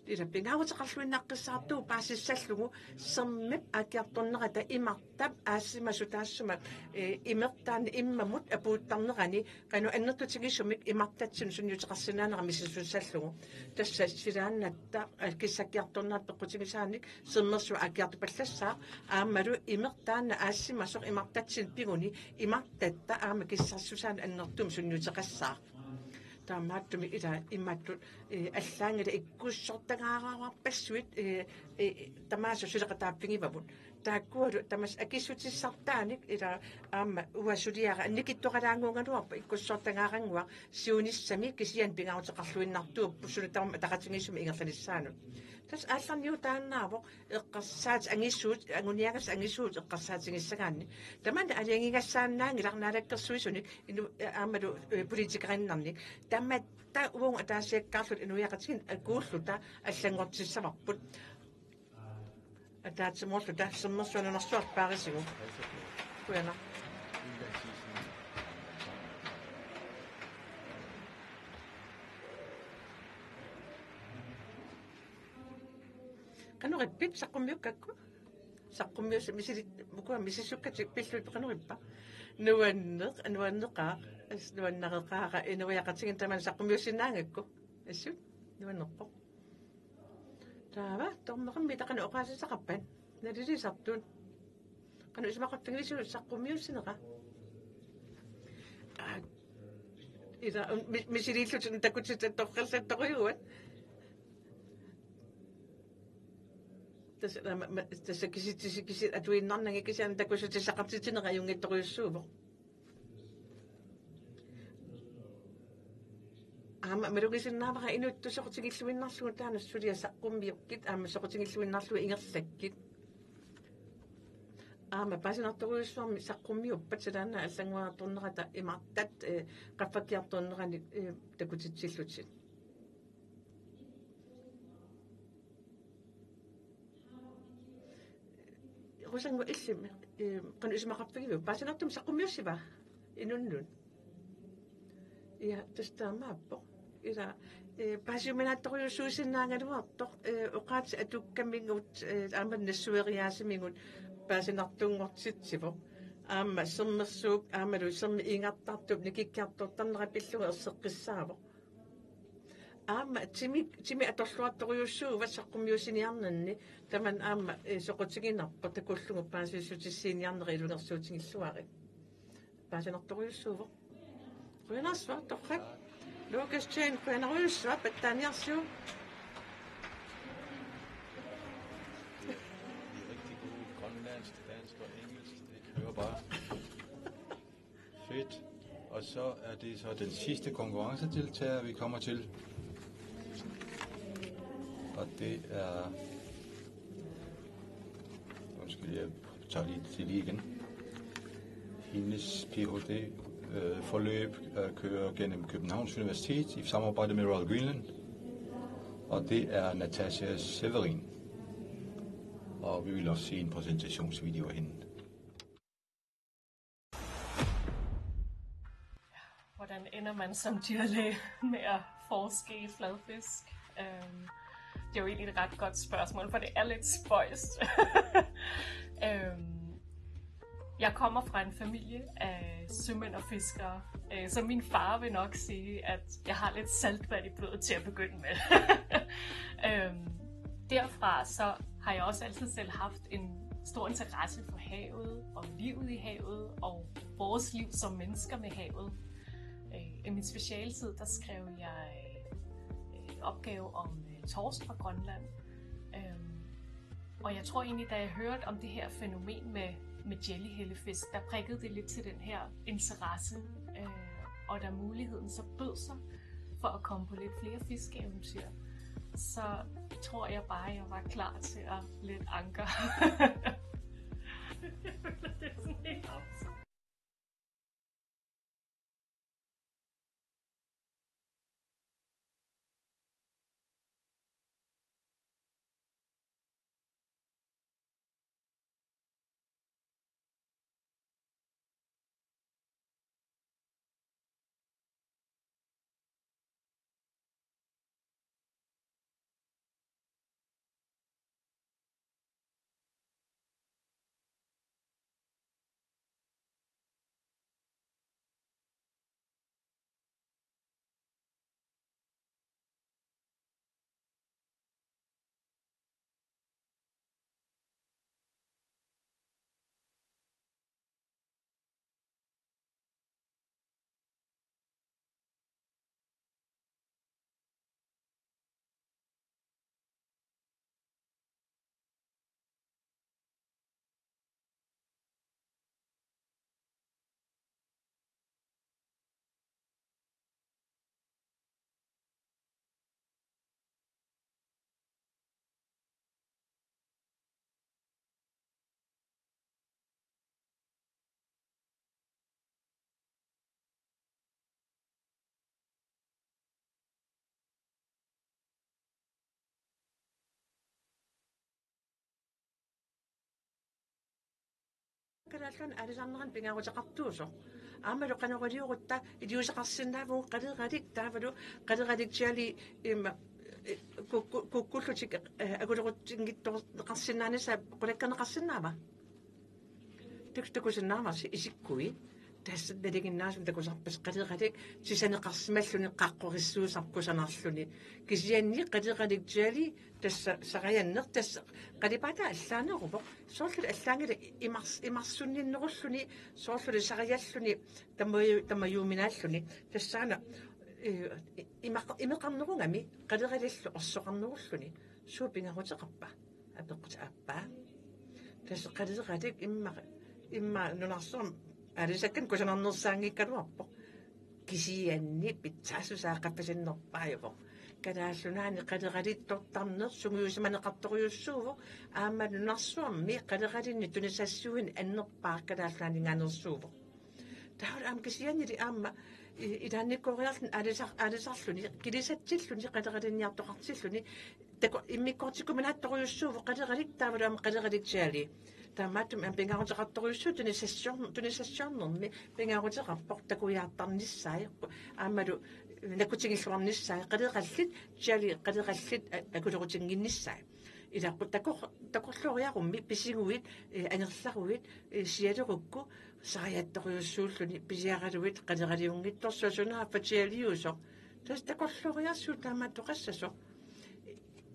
Ila pingaaruteqarluinnaqqissaartuuvoq paasissallugu sermip aakkiartornerata imartap aassimasut taassuma, eh, imeq taanna immamut apuuttarnerani qanoq annertutigisumik imartatsinnut sunniuteqarsinnaanera misissutissallugu. Tassa silaannatta, eh, kissakkiartornerata peqqutigisaanik sermersuaq aakkiartupallassaaq aammalu imeq taanna aassimasoq imartatsinnut piguni imartatta aamma kissarsusaanik annertuumik sunniuteqassaaq. Taamaattumik ila imatut, eh, allaanngilaq ikkussortagaaruarpassuit, eh, eh, tamaasa suleqataaffigivavut. Taakkualu tamassi akissutissartaanik ila aamma uanga suliara annikitsuaralaannguugaluarpoq ikkussortagaarannguaq siunissami kisianni pingaaruteqarluinnartuupput suli tamarmi ataqatigiissumik ingerlanissaanut. Tassa aallarniutaannaavoq eqqarsaatit angisuut, anguniagassat angisuut eqqarsaatigissagaanni. Tamanna aalajangigassaannaanngilaq naalakkersuisuni inu-, aammalu, eh, politikerinnarnik. Tamatta uagut ataasiakkaarluta inuiaqatigiinni akuulluta allanngortissavarput. Ataatsimoorluta sermersuaq nunarsuaq paarisigut. Qujanaq. Qanoq ippit saqqummiukkakku? Saqqummius-, misilit-, ukua misissukkatik pilluit qanoq ippa? Nuanneq, nuanneqaaq, as nuannareqaara inuiaqatigiinni tamanna saqqummiussinnaagakku. Assut, nuannerpoq. Taava, tormeqarmi taqana oqaasissaqarpat? Nalilisartut. Qanoq isumaqarfigivisiuk saqqummiussinera? Aa, ila, mi-, misiliillutit takutittoqqallattorujuat. Tassa, ma-, ma-, tassa kisitsi-, kisi-, atuinnarnagit kisianni takussutissaqartitsineq ajunngitsorujussuuvoq. Aamma malugisinnaavara inuttut soqutigilluinnarlugu taanna suliaq saqqummiukkit aamma soqutigilluinnarlugu ingerlakkit. Aamma paasinartorujussuarmik saqqummiuppat silaanna allanngoriartornerata imaattat, eh, qaffakkiartornerani, eh, takutitsillutit. Qusanngu illimmi, eh, qanoq isumaqarfigiviuk? Paasinartumik saqqummiussiva inunnut? Ja, tassa taamaappoq. Ila, eh, paasiuminaattorujussuusinnaagaluartoq, eh, oqaatsit atukkamigut, eh, aamma nassueriaasimigut paasinartunngortitsivoq. Aamma sermersuup, aammalu sermip iigartartup nikikkiartortarnera pillugu erseqqissaavoq. Aamma timi, timi atorluartorujussuuvoq saqqummiussiniarninni, tamanna aamma, eh, soqutiginarpoq takullugu paasissutissiiniarnera ilungersuutigilluarit. Paasinartorujussuuvoq. Qujanarsuaq, torrak. Lucas Jane, qujanarujussuaq, pattaaniarsiuk. Det er rigtig gode grønlandsk, dansk og engelsk. Det kører bare. Fedt. Og så er det så den sidste konkurrencedeltager, vi kommer til. Og det er... Undskyld, jeg tager lige det lige igen. Hendes P H D-forløb, øh, kører gennem Københavns Universitet i samarbejde med Royal Greenland. Og det er Natasha Severin. Og vi vil også se en præsentationsvideo af hende. Hvordan ender man som dyrlæge med at forske i fladfisk? Øhm, det er jo egentlig et ret godt spørgsmål, for det er lidt spøjst. Øhm, jeg kommer fra en familie af sømænd og fiskere, øh, så min far vil nok sige, at jeg har lidt saltvand i blodet til at begynde med. Øhm, derfra så har jeg også altid selv haft en stor interesse for havet og livet i havet og vores liv som mennesker med havet. Øh, I min specialtid, der skrev jeg øh, opgave om øh, torsk fra Grønland. Øhm, og jeg tror egentlig, da jeg hørte om det her fænomen med, med jellyhellefisk, der prikkede det lidt til den her interesse. Øh, og da muligheden så bød sig for at komme på lidt flere fiskeeventyr, så tror jeg bare, jeg var klar til at lette anker. Jeg føler, det er sådan helt absurd. Kalaallit aalisarnerani pingaaruteqartuusoq. Aammalu qanoq iliorutta iliuuseqarsinnaavugut qaleralik taavalu qaleralik Charlie imma, eh, kukku-, kukkullutik, eh, akulerutsinngitsoorneqarsinnaanissaa qulakkeerneqarsinnaava? Tuk-, takusinnaavarsi isikkui. Tassa nalinginnaasumik takusarpasi qaleralik sisaneqarsimalluni qaqqorissuusarpoq kusanarluni. Kisianni qaleralik Charlie tassa sarajanneq tassa qalipaataa allaaneruvoq. Soorlu allaanngilaq imars-, imarsunninnerulluni, soorlu sarajalluni, tamaju-, tamajuuminaalluni. Tassaana, eh, imaq-, imeqarnerugami, qaleraliklu orsoqarnerulluni. Suut pingaaruteqarpa? Apeqqutit aappaa. Tassa qaleralik imma, imma nunarsuarmi aalisakkanik kusanarnersaanngikkaluarpoq. Kisianni pitsaassusaa qaffasinnerpaajuvoq. Kalaallit Nunaanni qaleralittortarneq sungiusimaneqartorujussuuvoq, aamma nunarsuarmi qaleralinnik tunisassiuineq annerpaaq Kalaallit Nunaanninngaanneersuuvoq. Taava aamma kisiannili aamma i-, ilaannikkooriarluni aalisar-, aalisarluni, kilisatsilluni, qaleralinniartoqartilluni, taku-, immikkoortikkuminaattorujussuuvoq qaleralik taavalu aamma qaleralik Charlie. Taamaattumik aamma pingaaruteqartorujussuuvoq tunisassior-, tunisassiornermi pingaaruteqarpoq takujaartarnissaa. Aammalu nakkutigilluarnissaa. Qalerallit, Charlie qalerallit a-, akulerutinnginnissaa. Ilaquttakor-, takorlooriarummi pisiguit, eh, angerlaruit, eh, sialerukku, saajattorujussuulluni pisiaraluit qaleraliunngitsorsuaq sunaaffa Charlieusoq. Tassa takorlooriarsuuvoq taamaattoqassasoq.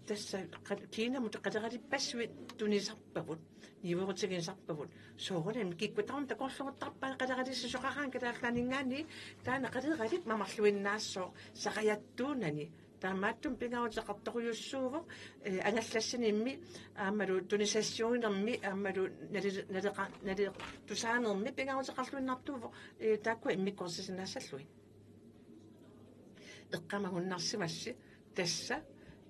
Tassa qa-, Kinamut qaleralippassuit tunisarpavut, niuerutigisarpavut. Soorunami kikkut tamarmik takorloortarpaat qaleralissisoqaraangat Kalaallit Nunaanninngaanniit, taanna qaleralik mamarluinnaassooq saajattuunani. Taamaattumik pingaaruteqartorujussuuvoq, eh, angallassinimmi, aammalu tunisassiuinermi, aammalu nali-, naleqa-, naleqatusaanermi pingaaruteqarluinnartuuvoq, eh, taakkua immikkoortisinnaassallugit. Eqqaamagunnarsimavasi tassa,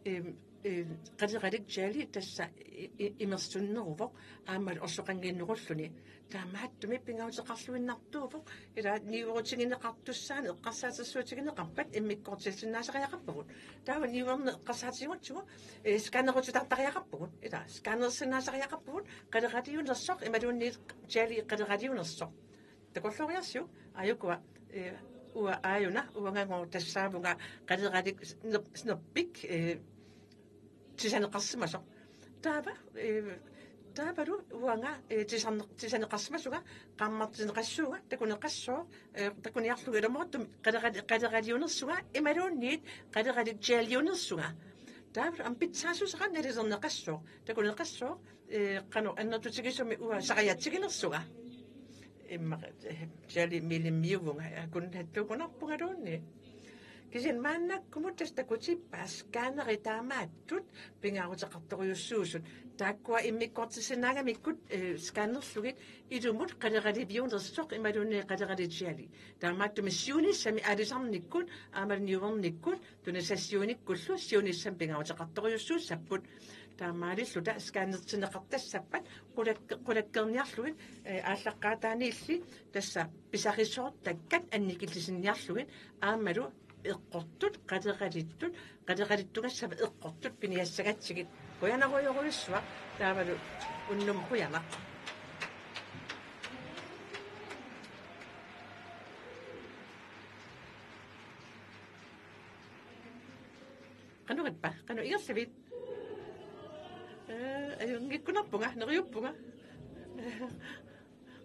em, em, qaleralik Charlie tassa i-, i-, imersunneruvoq, aammalu orsoqannginnerulluni. Taamaattumik pingaaruteqarluinnartuuvoq, ila niuerutigineqartussaaneq, eqqarsaatersuutigineqarpat immikkoortissinnaassariaqarpagut. Taava niuerneq eqqarsaatigigutsigu, eh, scannerutitartariaqarpagut. Ila scannersinnaasariaqarpagut, qaleraliunersoq, imaluunniit Charlie qaleraliunersoq. Takorlooriarsiuk, aajukua, eh, uanga aajuna, uangagooq tassaavunga qaleralik snip-, snippik, eh, sisaneqarsimasoq. Taava, eh, taavalu uanga, eh, tisarne-, sisaneqarsimasunga, qaammartinneqassuunga, takuneqassooq, eh, takuniarlugu ilumoortumik qalerali-, qaleraliunersunga, imaluunniit qaleralik Charlieunersunga. Taavalu aamma pitsaassusaa nalilerneqassooq, takuneqassooq, eh, qanoq annertutigisumik uanga saajatiginersunga. Immaqa, eh, Charlie Milimmiuvunga, eh, kun hattuukunarpungaluunniit. Kisianni maannakkumut tassa takutippaat scannerit taamaattut pingaaruteqartorujussuusut. Taakkua immikkoortissinnaagamikku, eh, scannerlugit ilumut qaleraliunersoq imaluunniit qaleralik Charlie. Taamaattumik siunissami aalisarnikkut, aammalu niuernikkut, tunisassiuinikkullu siunissami pingaaruteqartorujussuussapput. Taamaalilluta scannertinneqartassappat qulakke-, qulakkeerniarlugit, eh, aallaqqaataaniilli tassa pisarisoortakkat annikillisinniarlugit aammalu eqqortut, qaleralittut, qaleralittugassavat eqqortut piniassagatsigit. Qujanarujorujussuaq taavalu unnuk qujanaq. Qanoq ippa? Qanoq ingerlavit? Eh, ajunngikkunarpunga, neriuppunga.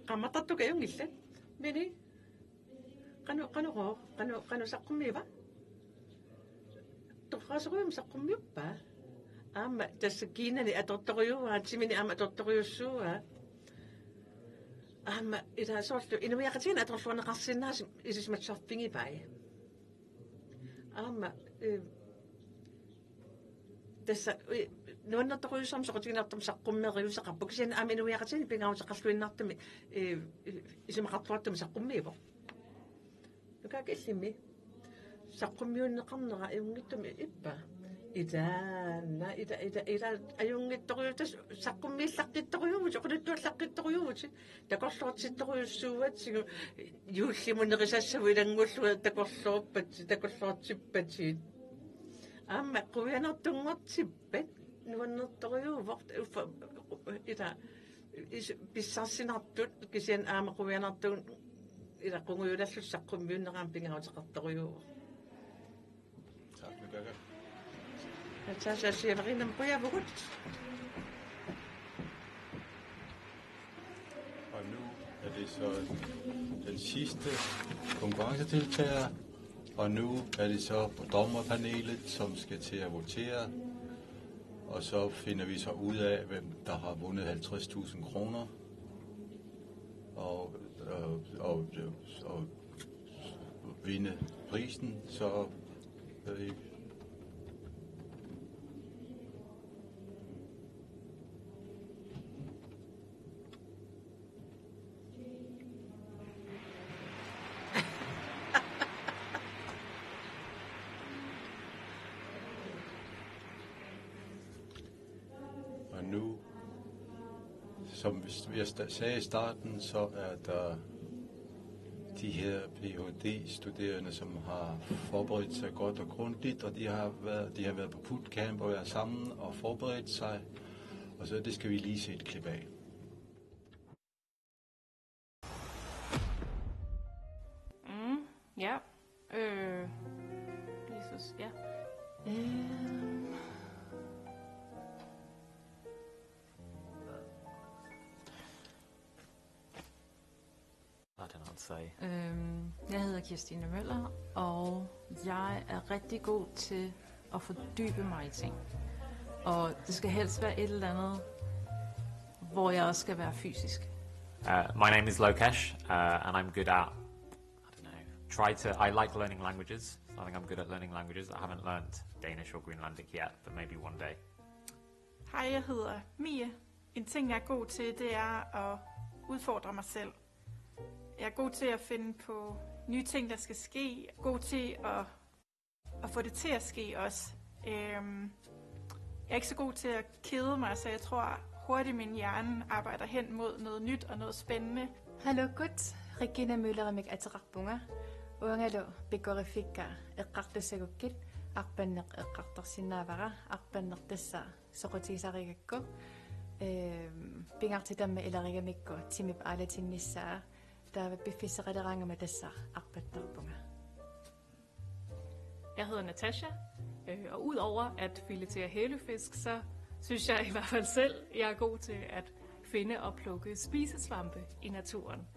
Qaammatartukka ajunngillat. Mini. Qanoq, qanoq, qanoq, qanoq saqqummiiva? Torraasorujummik saqqummiuppa? Aamma tassa Kinani atortorujuaa, timini aamma atortorujussuuaa. Aamma ila soorlu inuiaqatigiinni atorluarneqarsinnaasut ilisimatusarfigivaat. Aamma, eh, tassa, eh, nuannertorujussuarmik soqutiginartumik saqqummeriuseqarpoq. Kisianni aamma inuiaqatigiinni pingaaruteqarluinnartumik, eh, isumaqarluartumik saqqummiivoq. Nukaakka illimmi? Saqqummiunneqarnera ajunngitsumik ippa? Ilaana, ila, ila, ila, ajunngitsorujuuvoq, tassa saqqummiillaqqitsorujuuvutit, oqaluttuallaqqitsorujuuvutit. Takorloortittorujussuuatsigu juullimut nerisassavut ilanngullugit takorloorpat-, takorloortippatit. Aamma quianartunngortippat nuannertorujuuvoq uffa ila Is-, pissarsinartut kisianni aamma quianartugut ilaqqugujulallu saqqummiunneq aamma pingaaruteqartorujuuvoq. Tak, Rebecca. Natasha Severin, qujavugut. Og nu er det så den sidste konkurrencedeltager, og nu er det så på dommerpanelet, som skal til at votere, og så finder vi så ud af, hvem der har vundet halvtreds tusind kroner, og, og, og, og vinde prisen, så øh, Og nu, som jeg sta- sagde i starten, så er der de her Ph.D.-studerende, som har forberedt sig godt og grundigt, og de har været, de har været på bootcamp og været sammen og forberedt sig, og så det skal vi lige se et klip af. Mm, ja. Øh, Jesus, ja. Øhm. I don't know what to say. Øhm, jeg hedder Kirstine Møller, og jeg er rigtig god til at fordybe mig i ting. Og det skal helst være et eller andet, hvor jeg også skal være fysisk. Uh, my name is Lokesh, uh, and I'm good at, I don't know, try to, I like learning languages. So I think I'm good at learning languages. I haven't learned Danish or Greenlandic yet, but maybe one day. Hej, jeg hedder Mie. En ting, jeg er god til, det er at udfordre mig selv. Jeg er god til at finde på nye ting, der skal ske. God til at, at få det til at ske også. Øhm, jeg er ikke så god til at kede mig, så jeg tror hurtigt, min hjerne arbejder hen mod noget nyt og noget spændende. Halukut, Regina Møllerimik ateqarpunga. Uangalu pikkoriffikka eqqartussagukkit, arpanneq eqqartorsinnaavara, arpanneq tassa soqutigisarigakku. Øhm, pingaartitamma ilarigamikku timip aalatinnissaa, taava piffissaqaleraangama tassa arpattarpunga. Jeg hedder Natasha, øh, og udover at filetere hellefisk, så synes jeg i hvert fald selv, jeg er god til at finde og plukke spisesvampe i naturen.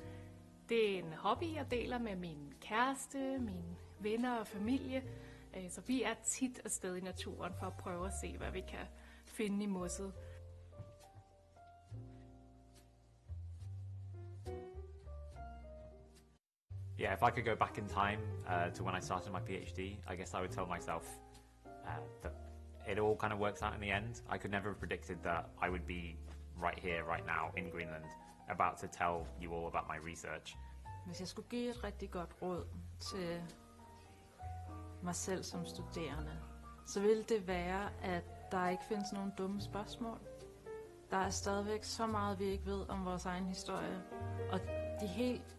Det er en hobby, jeg deler med min kæreste, mine venner og familie. Øh, så vi er tit afsted i naturen for at prøve at se, hvad vi kan finde i mosset. Yeah, if I could go back in time uh, to when I started my PhD, I guess I would tell myself uh, that it all kind of works out in the end. I could never have predicted that I would be right here, right now, in Greenland, about to tell you all about my research. Hvis jeg skulle give et rigtig godt råd til mig selv som studerende, så ville det være, at der ikke findes nogen dumme spørgsmål. Der er stadigvæk så meget, vi ikke ved om vores egen historie, og de helt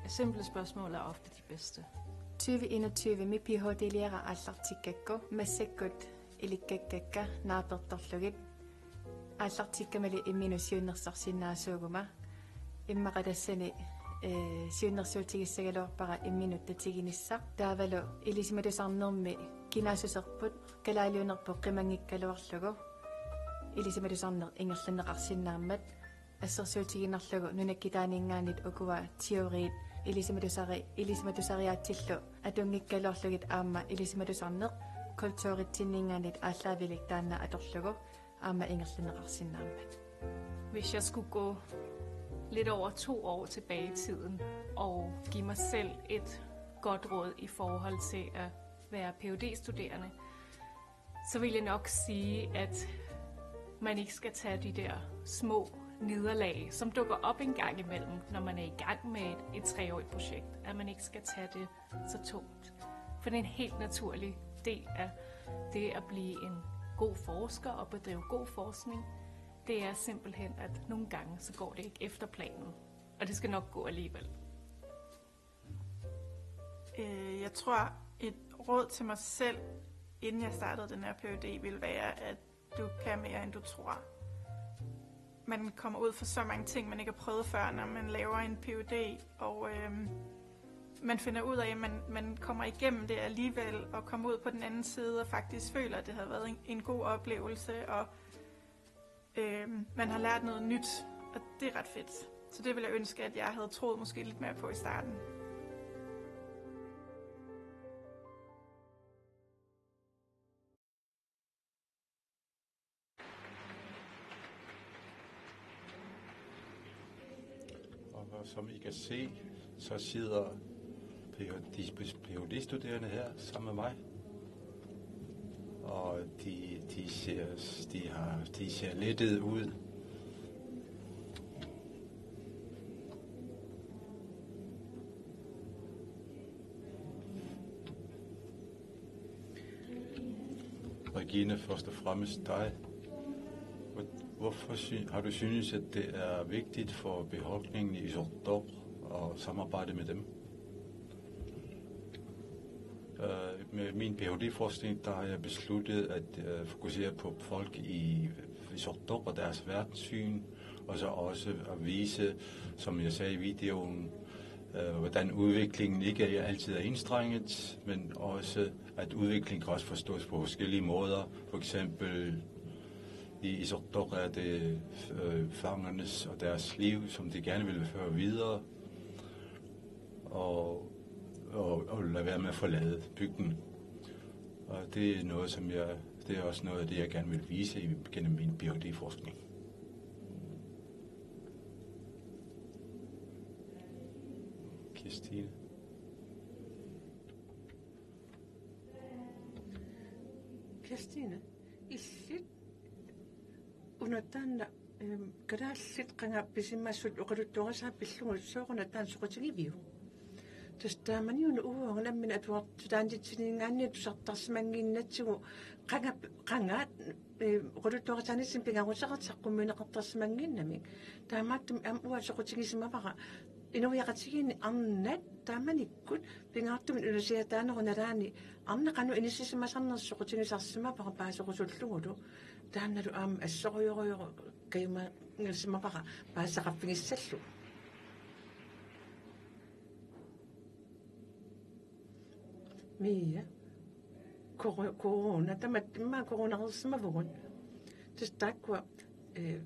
simple spørgsmål er ofte de bedste. Tyve enogtyve-mi Ph.D.-liara aallartikkakku massakkut ilikkakkakka naapertorlugit, aallartikkamali imminut siunnersorsinnaasuuguma. Immaqa tassani, eh, siunnersuutigissagaluarpara imminut tatiginissaq. Taavalu ilisimatusarnermi kinaassuserput kalaaliunerput qimanngikkaluarlugu ilisimatusarneq ingerlanneqarsinnaammat, assersuutigiinnarlugu nunakkitaaninngaanniit ukua teoriit ilisimatusari-, ilisimatusariaatsillu atunngikkaluarlugit aamma ilisimatusarneq kulturitsinninngaanniit aallaavilik taanna atorlugu aamma ingerlanneqarsinnaammat. Hvis jeg skulle gå lidt over to år tilbage i tiden og give mig selv et godt råd i forhold til at være Ph.D.-studerende, så vil jeg nok sige, at man ikke skal tage de der små nederlag, som dukker op en gang imellem, når man er i gang med et, et treårigt projekt, at man ikke skal tage det så tungt. For det er en helt naturlig del af det at blive en god forsker og bedrive god forskning. Det er simpelthen, at nogle gange så går det ikke efter planen. Og det skal nok gå alligevel. Øh, jeg tror, et råd til mig selv, inden jeg startede den her Ph.D., ville være, at du kan mere, end du tror. man kommer ud for så mange ting, man ikke har prøvet før, når man laver en P H D, og øhm, man finder ud af, at man, man kommer igennem det alligevel, og kommer ud på den anden side, og faktisk føler, at det har været en, en god oplevelse, og øhm, man har lært noget nyt, og det er ret fedt. Så det ville jeg ønske, at jeg havde troet måske lidt mere på i starten. Og som I kan se, så sidder Ph.d.-studerende her sammen med mig. Og de, de, ser, de, har, de ser lettet ud. Regine, først og fremmest dig. Hvor- Hvorfor sy- har du synes, at det er vigtigt for befolkningen i Qaqortoq at samarbejde med dem? Øh, med min Ph.d.-forskning, der har jeg besluttet at øh, fokusere på folk i, i Qaqortoq og deres verdenssyn, og så også at vise, som jeg sagde i videoen, øh, hvordan udviklingen ikke er, altid er enstrenget, men også at udviklingen kan også forstås på forskellige måder. For eksempel i Qaqortoq er det øh, fangernes og deres liv, som de gerne vil føre videre, og, og, og lade være med at forlade bygden. Og det er noget, som jeg, det er også noget af det, jeg gerne vil vise i- gennem min Ph.d.-forskning. Kirstine. Kirstine, illit una taanna øhm, kalaallit qanga pisimasut oqaluttuarisaat pillugu sooruna taanna soqutigiviuk? Tassa taamaniuna uanga nammineq atuartut taanitsiniingaanniit tusartarsimannginnatsigu qanga qanga øhm, oqaluttuarisaanitsinni pingaaruteqartoq saqqummiunneqartarsimannginnamik. Taamaattumik aamma uanga soqutigisimavara inuiaqatigiinni arnat taamanikkut pingaartumik ilusiataanerup nalaani arnat qanoq inissisimasarnersut soqutigisarsimavara paaserusullugulu. Taannalu aamma assorujorujorujussuaq kajumanngilsimavara paasisaqarfigissallugu. Mia. Koro- Corona, tamatta immaqa coronareersimavugut. Tassa taakkua øh,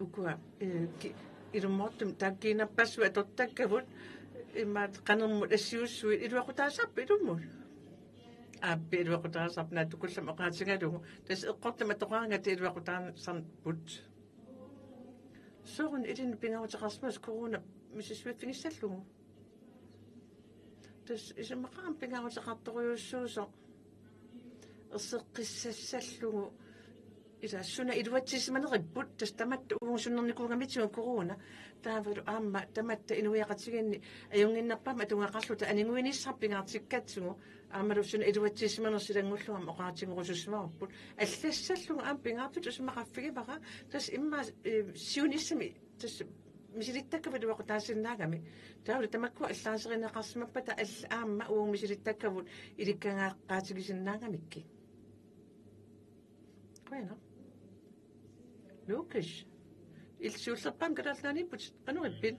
ukua øh, ki- ilumoortumik taakkiinnarpassuit atortakkavut imaat qanermut assiussuit iluaqutaasarput ilumut. Aappi iluaqutaasarput naatsukullammik oqaatigalugu. Tassa eqqortumik atoraangata iluaqutaasarput. Sooruna ilinnut pingaaruteqarsimasoq corona misissuiffigissallugu? Tassa isumaqarpunga pingaaruteqartorujussuusoq erseqqissassallugu ila suna iluatsissimaneripput tassa tamatta uunga sunnernikuugamitigut corona taavalu aamma tamatta inuiaqatigiinni ajunnginnerpaamik atugaqarluta aniguinissaq pingaartikkatsigu aammalu suna iluatsissimanersoq ilanngullugami oqaatigerusussimavarput allassallugu aamma pingaartutut isumaqarfigivara tassa immaqa øh, siunissami tassa misilittakkavut iluaqutaasinnaagami. Taavalu tamakkua allaaserineqarsimappata alla aamma uagut misilittakkavut ilikkagaqaatigisinnaagamikkit. Qujanaq. Lukas. Illit siullerpaamik Kalaallit Nunaanniipput qanoq ippit?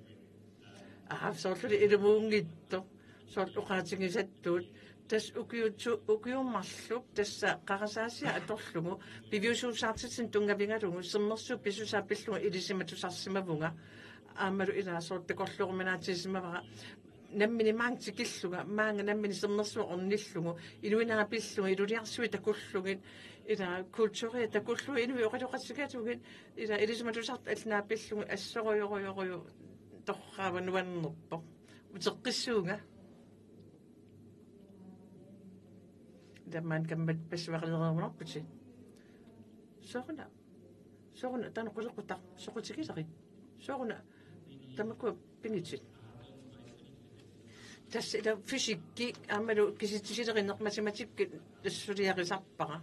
Aa, soorluli ilumuunngitsoq. Soorlu oqaatigisattut. Tassa ukiut-, ukiut marluk tassa qarasaasiaq atorlugu piviusuusaartitsineq tunngavigalugu sermersuup pisusaa pillugu ilisimatusarsimavunga. Aammalu ilaa soorlu takorlooruminaatsisimavara nammineq maanga tikillunga, maanga nammineq sermersuaq ornillugu, inuinera pillugu, iluliarsuit takullugit, ilaa kulturia takullugit, inuit oqaloqatigalugit, ilaa ilisimatusartut allat naapillugit, assorujorujorujussuaq torraavaa nuannerpoq. Uteqqissuunga. Tamanna kammat passuaqalereerunarputit. Sooruna. Sooruna taanna qulequtaq soqutigilerit. Sooruna tamakkua pinngitsit. Tassa ila fysikki aammalu kisitsisilerit matematikki tassa suliarisarpara.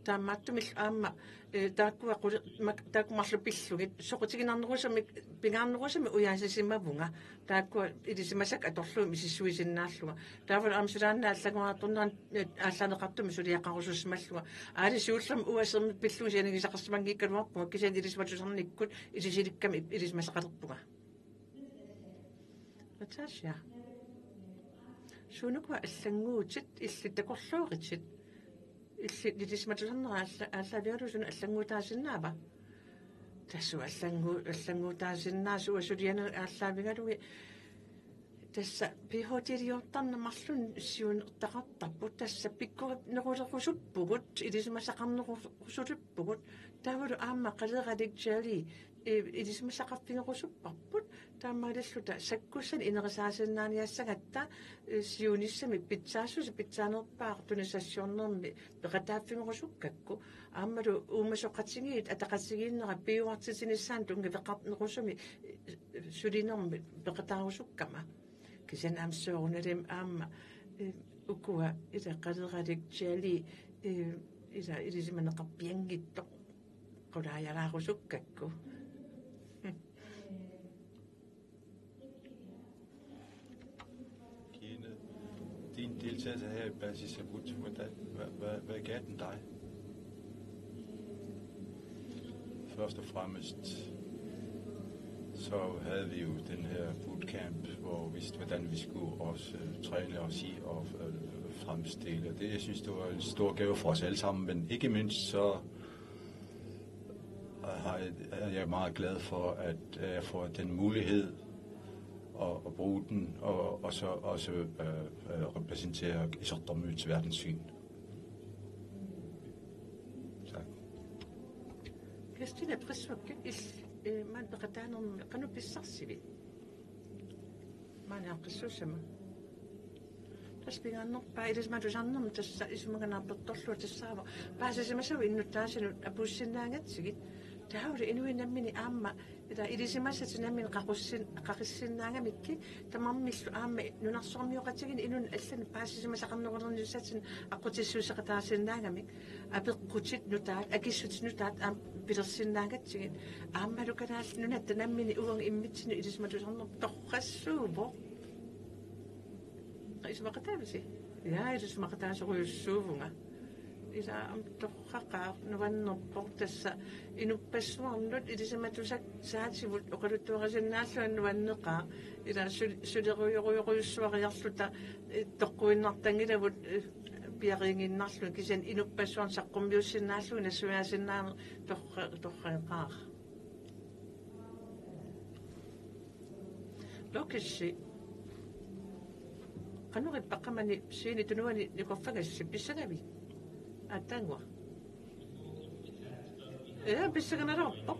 Taamaattumillu aamma, eh, taakkua quli-, mak-, taakku marluk pillugit, soqutiginarnerusumik, pingaarnerusumik ujaasisimavunga. Taakkua ilisimasakka atorlugit misissuisinnaallunga. Taavalu aamma sulaanna allanngoraartornerani, eh, aallaaveqartumik suliaqarusussimallunga. Aali siullermik uanga sermik pillugit sianigisaqarsimanngikkaluarpunga, kisianni ilisimatusarnikkut ilisilikkami ilisimasaqalerpunga. Natasha. Suunukua allannguutit, illit takorlooritit. Illit ilisimatusarnera aalla-, aallaavigalugu suna allannguutaasinnaava? Tassa allanngu-, allannguutaasinnaasut uanga sulianik aallaavigalugit. Tassa ph.d.-liortarneq marlunnik siunertaqartarpoq, tassa pikkorinnerulorusuppugut, ilisimasaqarnerusulippugut, taavalu aamma qaleralik Charlie, eh, ilisimasaqarfigerusupparput, taamaalilluta sakkussanik inerisaasinnaaniassagatta, eh, siunissami pitsaassuseq pitsaanerpaaq tunisassiornermi peqataaffigerusukkakku, aammalu uumasoqatigiit ataqatigiinnerat piuartitsinissaannut tunngaveqarnerusumik, eh, sulinermi peqataarusukkama. Kisianni aamma soorunalimi aamma, eh, ukua ila qaleralik Charlie, eh, ila ilisimaneqarpianngitsoq qulaajalaarusukkakku. Kine, din deltagelse her i Basisabut, hvordan, hvad, hvad, hvad gav den dig? Først og fremmest, så havde vi jo den her bootcamp, hvor vi vidste, hvordan vi skulle også, øh, træne os i og, øh, fremstille. Det, jeg synes, det var en stor gave for os alle sammen, men ikke mindst så har jeg, er jeg meget glad for, at, øh, jeg får den mulighed at, at bruge den, og, og så også, øh, øh, repræsentere Qaqortormiut verdenssyn. Tak. Kristina Prisvak, il-, eh, maani peqataanermi qanoq pissarsivit? Maani aaqqissuussama. Tassa pingaarnerpaaq ilisimatusarnermi tassa isumaga naapertorlugu tassaavoq paasisimasavut innuttaasunut apuussinnaagatsigit. Taavalu inuit namminneq aamma ila ilisimasatik namminneq qaqussin-, qaqissinnaagamikkit tamarmillu aamma nunarsuarmioqatigiinni inunnut allanut paasisimasaqarnerulernissatsinnut aqqutissuusseqataasinnaagamik. Apeqqutit nutaat, akissutit nutaat aamma pilersinnaagatsigit. Aammalu Kalaallit Nunatta nammineq uagut immitsinnut ilisimatusarneq torrassuuvoq. Isumaqataavisi? Ja, isumaqataasorujussuuvunga. Ila aamma torraqaaq, nuannerpoq tassa inuppassuarnut ilisimatusat saativut oqaluttuarisinnaallunga nuanneqaaq. Ila sul-, sulerujorujorujussuariarluta, eh, toqquinnartanngilavut, eh, piariiginnarlugit kisianni inuppassuarnut saqqummiussinnaallugu nassuiaasinnaaneq torra-, torraqaaq. Lokissi. Qanoq ippa qamani siini tunuani nikorfagassi pissangavit? Aatsaannguaq. Ja, pissanganalerpoq.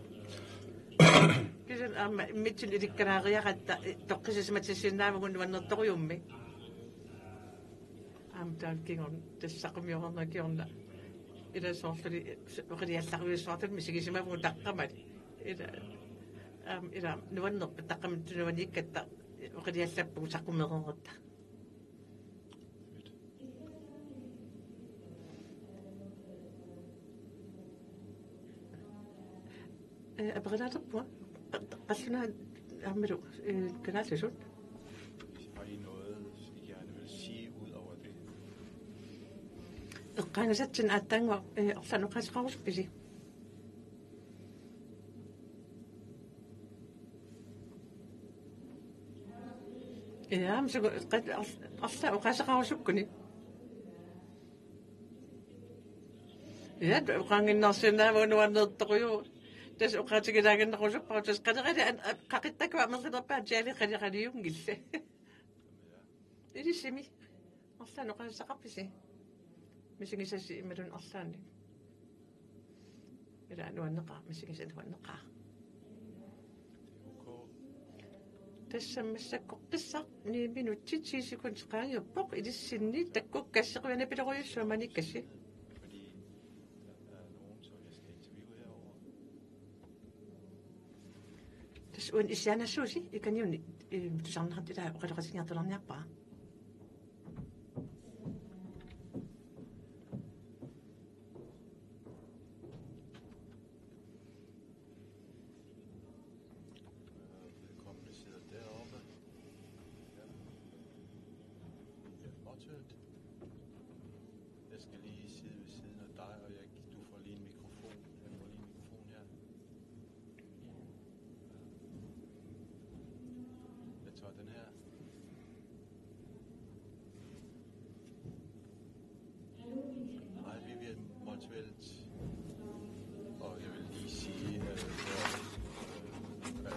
Kisianni aamma immitsinnut ilikkalaariaratta, eh, toqqissisimatissinnaavagut nuannertorujummi. Aamma taanna kingorna, tassa saqqummiunera kingorna. Ila soorluli oqiliallarujussuartut misigisimavugut taqqamani. Ila, aamma ila nuannerpoq taqqamani tunuaniikkatta oqiliallappugut saqqummereeratta. Eh, aperalaalerpunga. Qallunaat aammalu, eh, kalaallisut. Har I noget, I gerne vil sige ud over det? Eqqaagasatsinni aatsaannguaq, eh, arlaannik oqaaseqarusuppisi? Ja, men så, arlaannik oqaaseqarusukkuni. Ja, oqaanngiinnarsinnaavagut nuannertorujuk. Tassa oqaatigilaaginnarusuppara, tassa qalerali an-, a-, qaqittakua amerlanerpaat Charlie qaleraliunngillat. Ilissimi. Arlaannik oqaaseqarpisi? Misigisassi imaluunniit arlaannik. Ila nuanneqaaq, misigisaq nuanneqaaq. Tassa massakkorpissaq ni minutsit ti sekundit qaangiuppoq ilissinni takkukassi qujanaq pilorujussuaq maaniikkassi. Tassa uani issiaanassuusi ikaniuni, eh, tusarnaartut ila oqaloqatigiartularniarpara. Sødt. Jeg skal lige sidde ved siden af dig, og jeg, du får lige en mikrofon. Jeg får lige en mikrofon her. Jeg tager den her. Hej, Vivian Motzfeldt. Og jeg vil lige sige, at, øh, at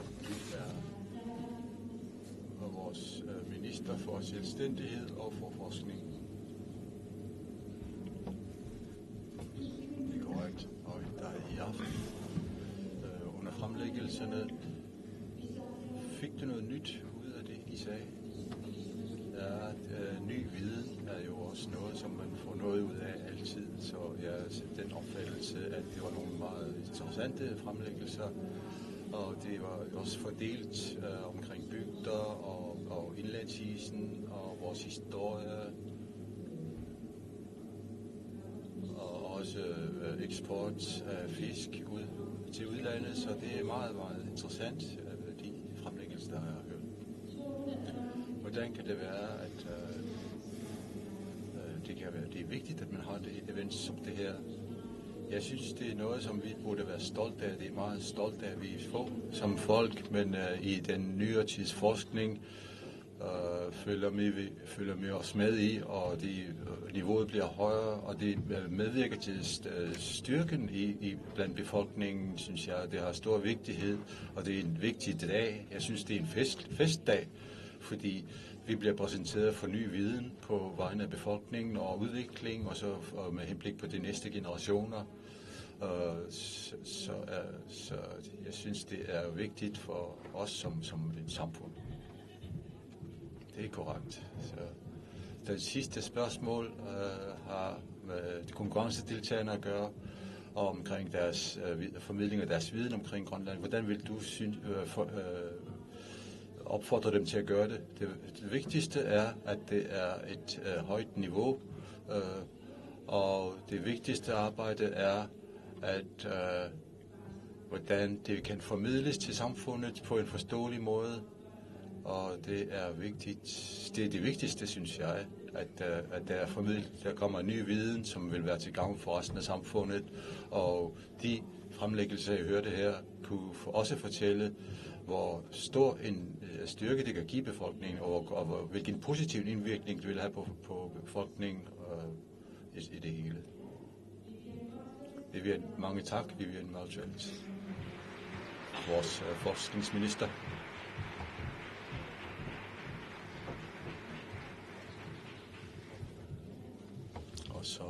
du er vores øh, minister for selvstændighed og for forskning. Det er korrekt. Og der i aften øh, under fremlæggelserne fik du noget nyt ud af det, de sagde? Ja, øh, ny viden er jo også noget, som man får noget ud af altid, så jeg er den opfattelse, at det var nogle meget interessante fremlæggelser, og det var også fordelt øh, omkring bygder og, og indlandsisen og vores historie, og også øh, eksport af fisk ud til udlandet, så det er meget, meget interessant, øh, de fremlæggelser, der har hørt. Hvordan kan det være, at øh, øh, det kan være, det er vigtigt, at man har det events som det her? Jeg synes, det er noget, som vi burde være stolt af. Det er meget stolt af, at vi er få som folk, men øh, i den nyere tids forskning øh, følger, vi, følger vi også med i, og det, øh, niveauet bliver højere, og det øh, medvirker til st- øh, styrken i, i blandt befolkningen, synes jeg. Det har stor vigtighed, og det er en vigtig dag. Jeg synes, det er en fest, festdag, fordi vi bliver præsenteret for ny viden på vegne af befolkningen og udvikling, og så og med henblik på de næste generationer. Øh, så, så, er, så jeg synes, det er vigtigt for os som, som et samfund. Det er korrekt. Så det sidste spørgsmål øh, har med konkurrencedeltagerne at gøre, og omkring deres øh, vid- formidling af deres viden omkring Grønland. Hvordan vil du synes, øh, for, øh, opfordre dem til at gøre det? Det, det vigtigste er, at det er et øh, højt niveau, øh, og det vigtigste arbejde er, at øh, hvordan det kan formidles til samfundet på en forståelig måde. Og det er vigtigt. Det er det vigtigste, synes jeg, at, øh, at der, er formidlet, der kommer ny viden, som vil være til gavn for resten af samfundet. Og de fremlæggelser, jeg hørte her, kunne for- også fortælle, hvor stor en øh, styrke det kan give befolkningen, og, og hvor- hvilken positiv indvirkning det vil have på, på befolkningen øh, i, i det hele. Vivian, mange tak, Vivian Motzfeldt, vores øh, forskningsminister. Og så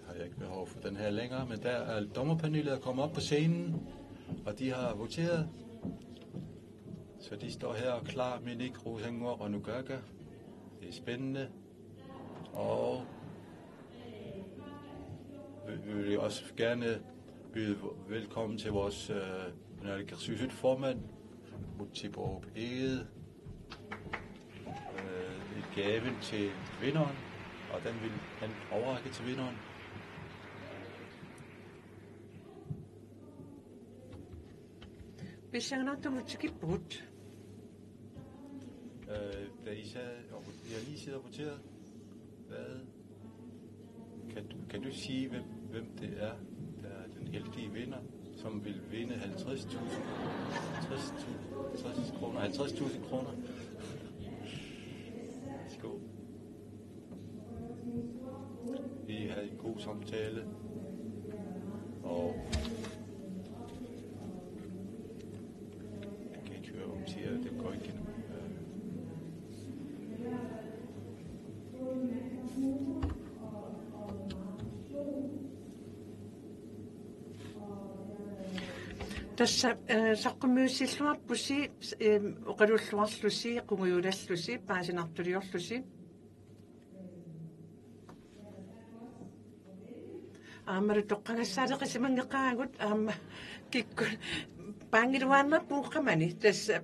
har jeg ikke behov for den her længere, men der er dommerpanelet er kommet op på scenen, og de har voteret. Så de står her og klar, Minik, Rosengård og Nugaga. Det er spændende. Og vi vi vil også gerne byde velkommen til vores øh, naalakkersuisut formand, Múte Bourup Egede, øh, en gave til vinderen, og den vil han overrække til vinderen. Pissanganartumut tikippugut. Øh, da I sad og, jeg lige sidder og voterede, hvad, kan, du, kan du sige, hvem, hvem det er, der er den heldige vinder, som vil vinde halvtreds tusind, halvtreds tusind, halvtreds kroner, halvtreds tusind kroner? Værsgo. Vi havde en god samtale, og jeg kan ikke høre, hvad hun siger. Det går ikke igennem. Øh. Tassa eh, saqqummiussilluarpusi, eh, oqalulluarlusi, qungujulallusi, paasinartuliorlusi. Aammalu toqqagassaaleqisimanngeqaagut aamma kikkut paangiluaannarpugut qamani tassa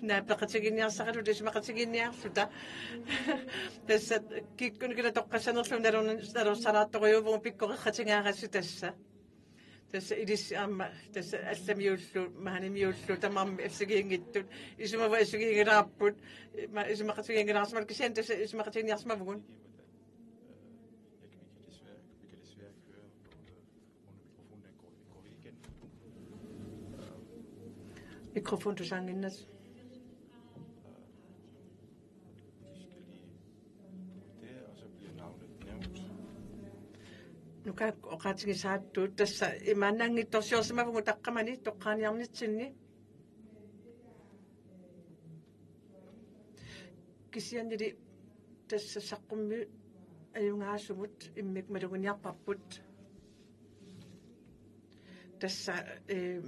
naapeqatigiinniarsaraluta isumaqatigiinniarluta. Tassa kikkunnut kina toqqassanerlugu nalorn- nalorsalaartorujuuvugut pikkoreqatigaarassi tassa. Tassa ilissi aamma, tassa allamiullu, maanimiullu, tamarmik assigiinngitsut, isumava assigiinngilaarput, ma-, isumaqatiginngilaarsimapput, kisianni tassa isumaqatigiinniarsimavugut. Jeg kan, vi kan desværre, vi kan desværre ikke høre, øh, under mikrofonen, den går, den går ikke igennem. Mikrofon, du sang indenrigs. De skal lige der, og så bliver navnet nævnt. Nuka oqaatigisaattut tassa imaannaanngitsorsiorsimavugut taqqamani toqqaaniarnitsinni. Kisiannili tassa saqqummiut ajugaasumut immikkut maluginiarparput. Tassa, eh,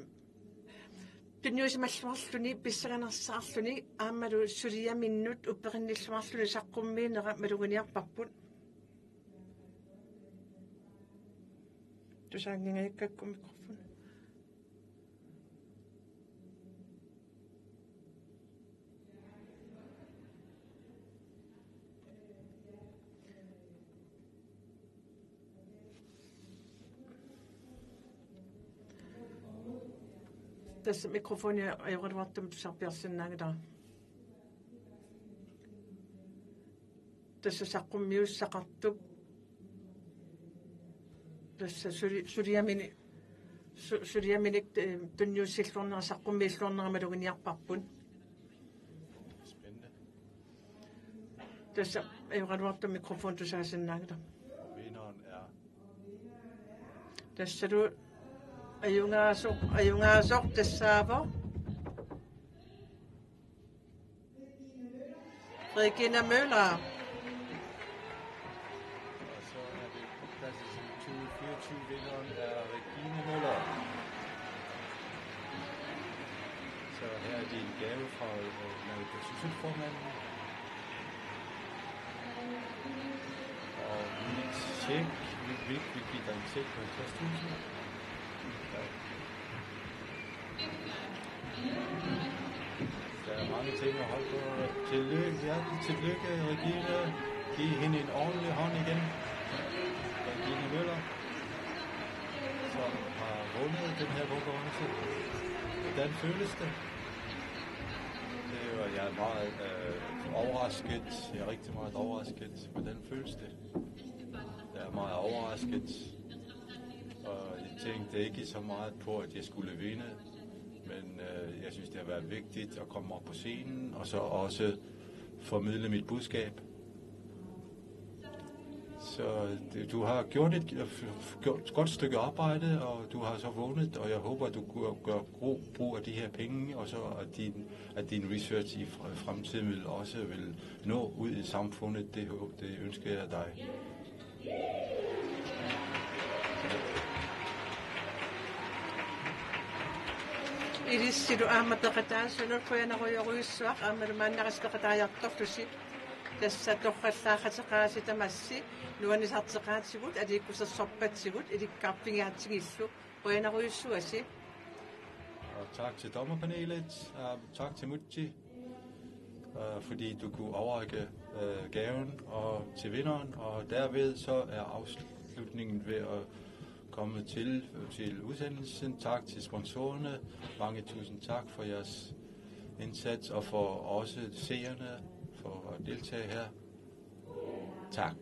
tunniusimalluarluni, pissanganarsaarluni aammalu suliaminnut upperinnilluarluni saqqummiinera maluginiarparput. Tusaanngingajakkakku mikrofon. Tassa mikrofoni ajoraluartumik tusarpiarsinnaanngilaq. Tassa saqqummiussaqartup. Tassa suli-, suliamini-, su-, suliaminik, eh, tunniussilluarnera saqqummiilluarnera maluginiarparput. Spændende. Tassa ajoraluartumik mikrofon tusaasinnaanngilaq. Vinderen er. Tassalu ajugaasoq, ajugaasoq tassaavoq. Regina Møller. Og så er det på plads i to fireogtyve, vinderen er Regine Møller. Så her er din gave fra, øh, naalakkersuisut-formanden. Og mit check, mit, mit, vi giver dig en check på halvtreds tusind. Ja. Der er mange ting at holde på. Tillykke, hjertelig tillykke, Regine. Giv hende en ordentlig hånd igen. Regine Møller, som har vundet den her konkurrence. Hvordan føles det? Det var, jeg er meget, øh, overrasket. Jeg er rigtig meget overrasket. Hvordan føles det? Jeg er meget overrasket. Og jeg tænkte ikke så meget på, at jeg skulle vinde. Men, øh, jeg synes, det har været vigtigt at komme op på scenen, og så også formidle mit budskab. Så det, du har gjort et, gjort et godt stykke arbejde, og du har så vundet, og jeg håber, at du gør, gør god brug af de her penge, og så at din, at din research i fr-, fremtiden vil også vil nå ud i samfundet. Det, hå-, det ønsker jeg dig. Ilissilu aamma peqataasunut qujanarujorujussuaq aammalu maannarisi peqataajartorlusi. Tassa torrallaaqateqaasi tamassi, nuannisarteqaatigut, aliikkusersorpatigut, ilikkarfigigaatsigillu. Qujanarujussuasi. Og tak til dommerpanelet, og tak til Mutsi, øh, fordi du kunne overrække, øh, gaven og til vinderen, og derved så er afslutningen ved at komme til, til udsendelsen. Tak til sponsorerne. Mange tusind tak for jeres indsats, og for også seerne for at deltage her. Tak.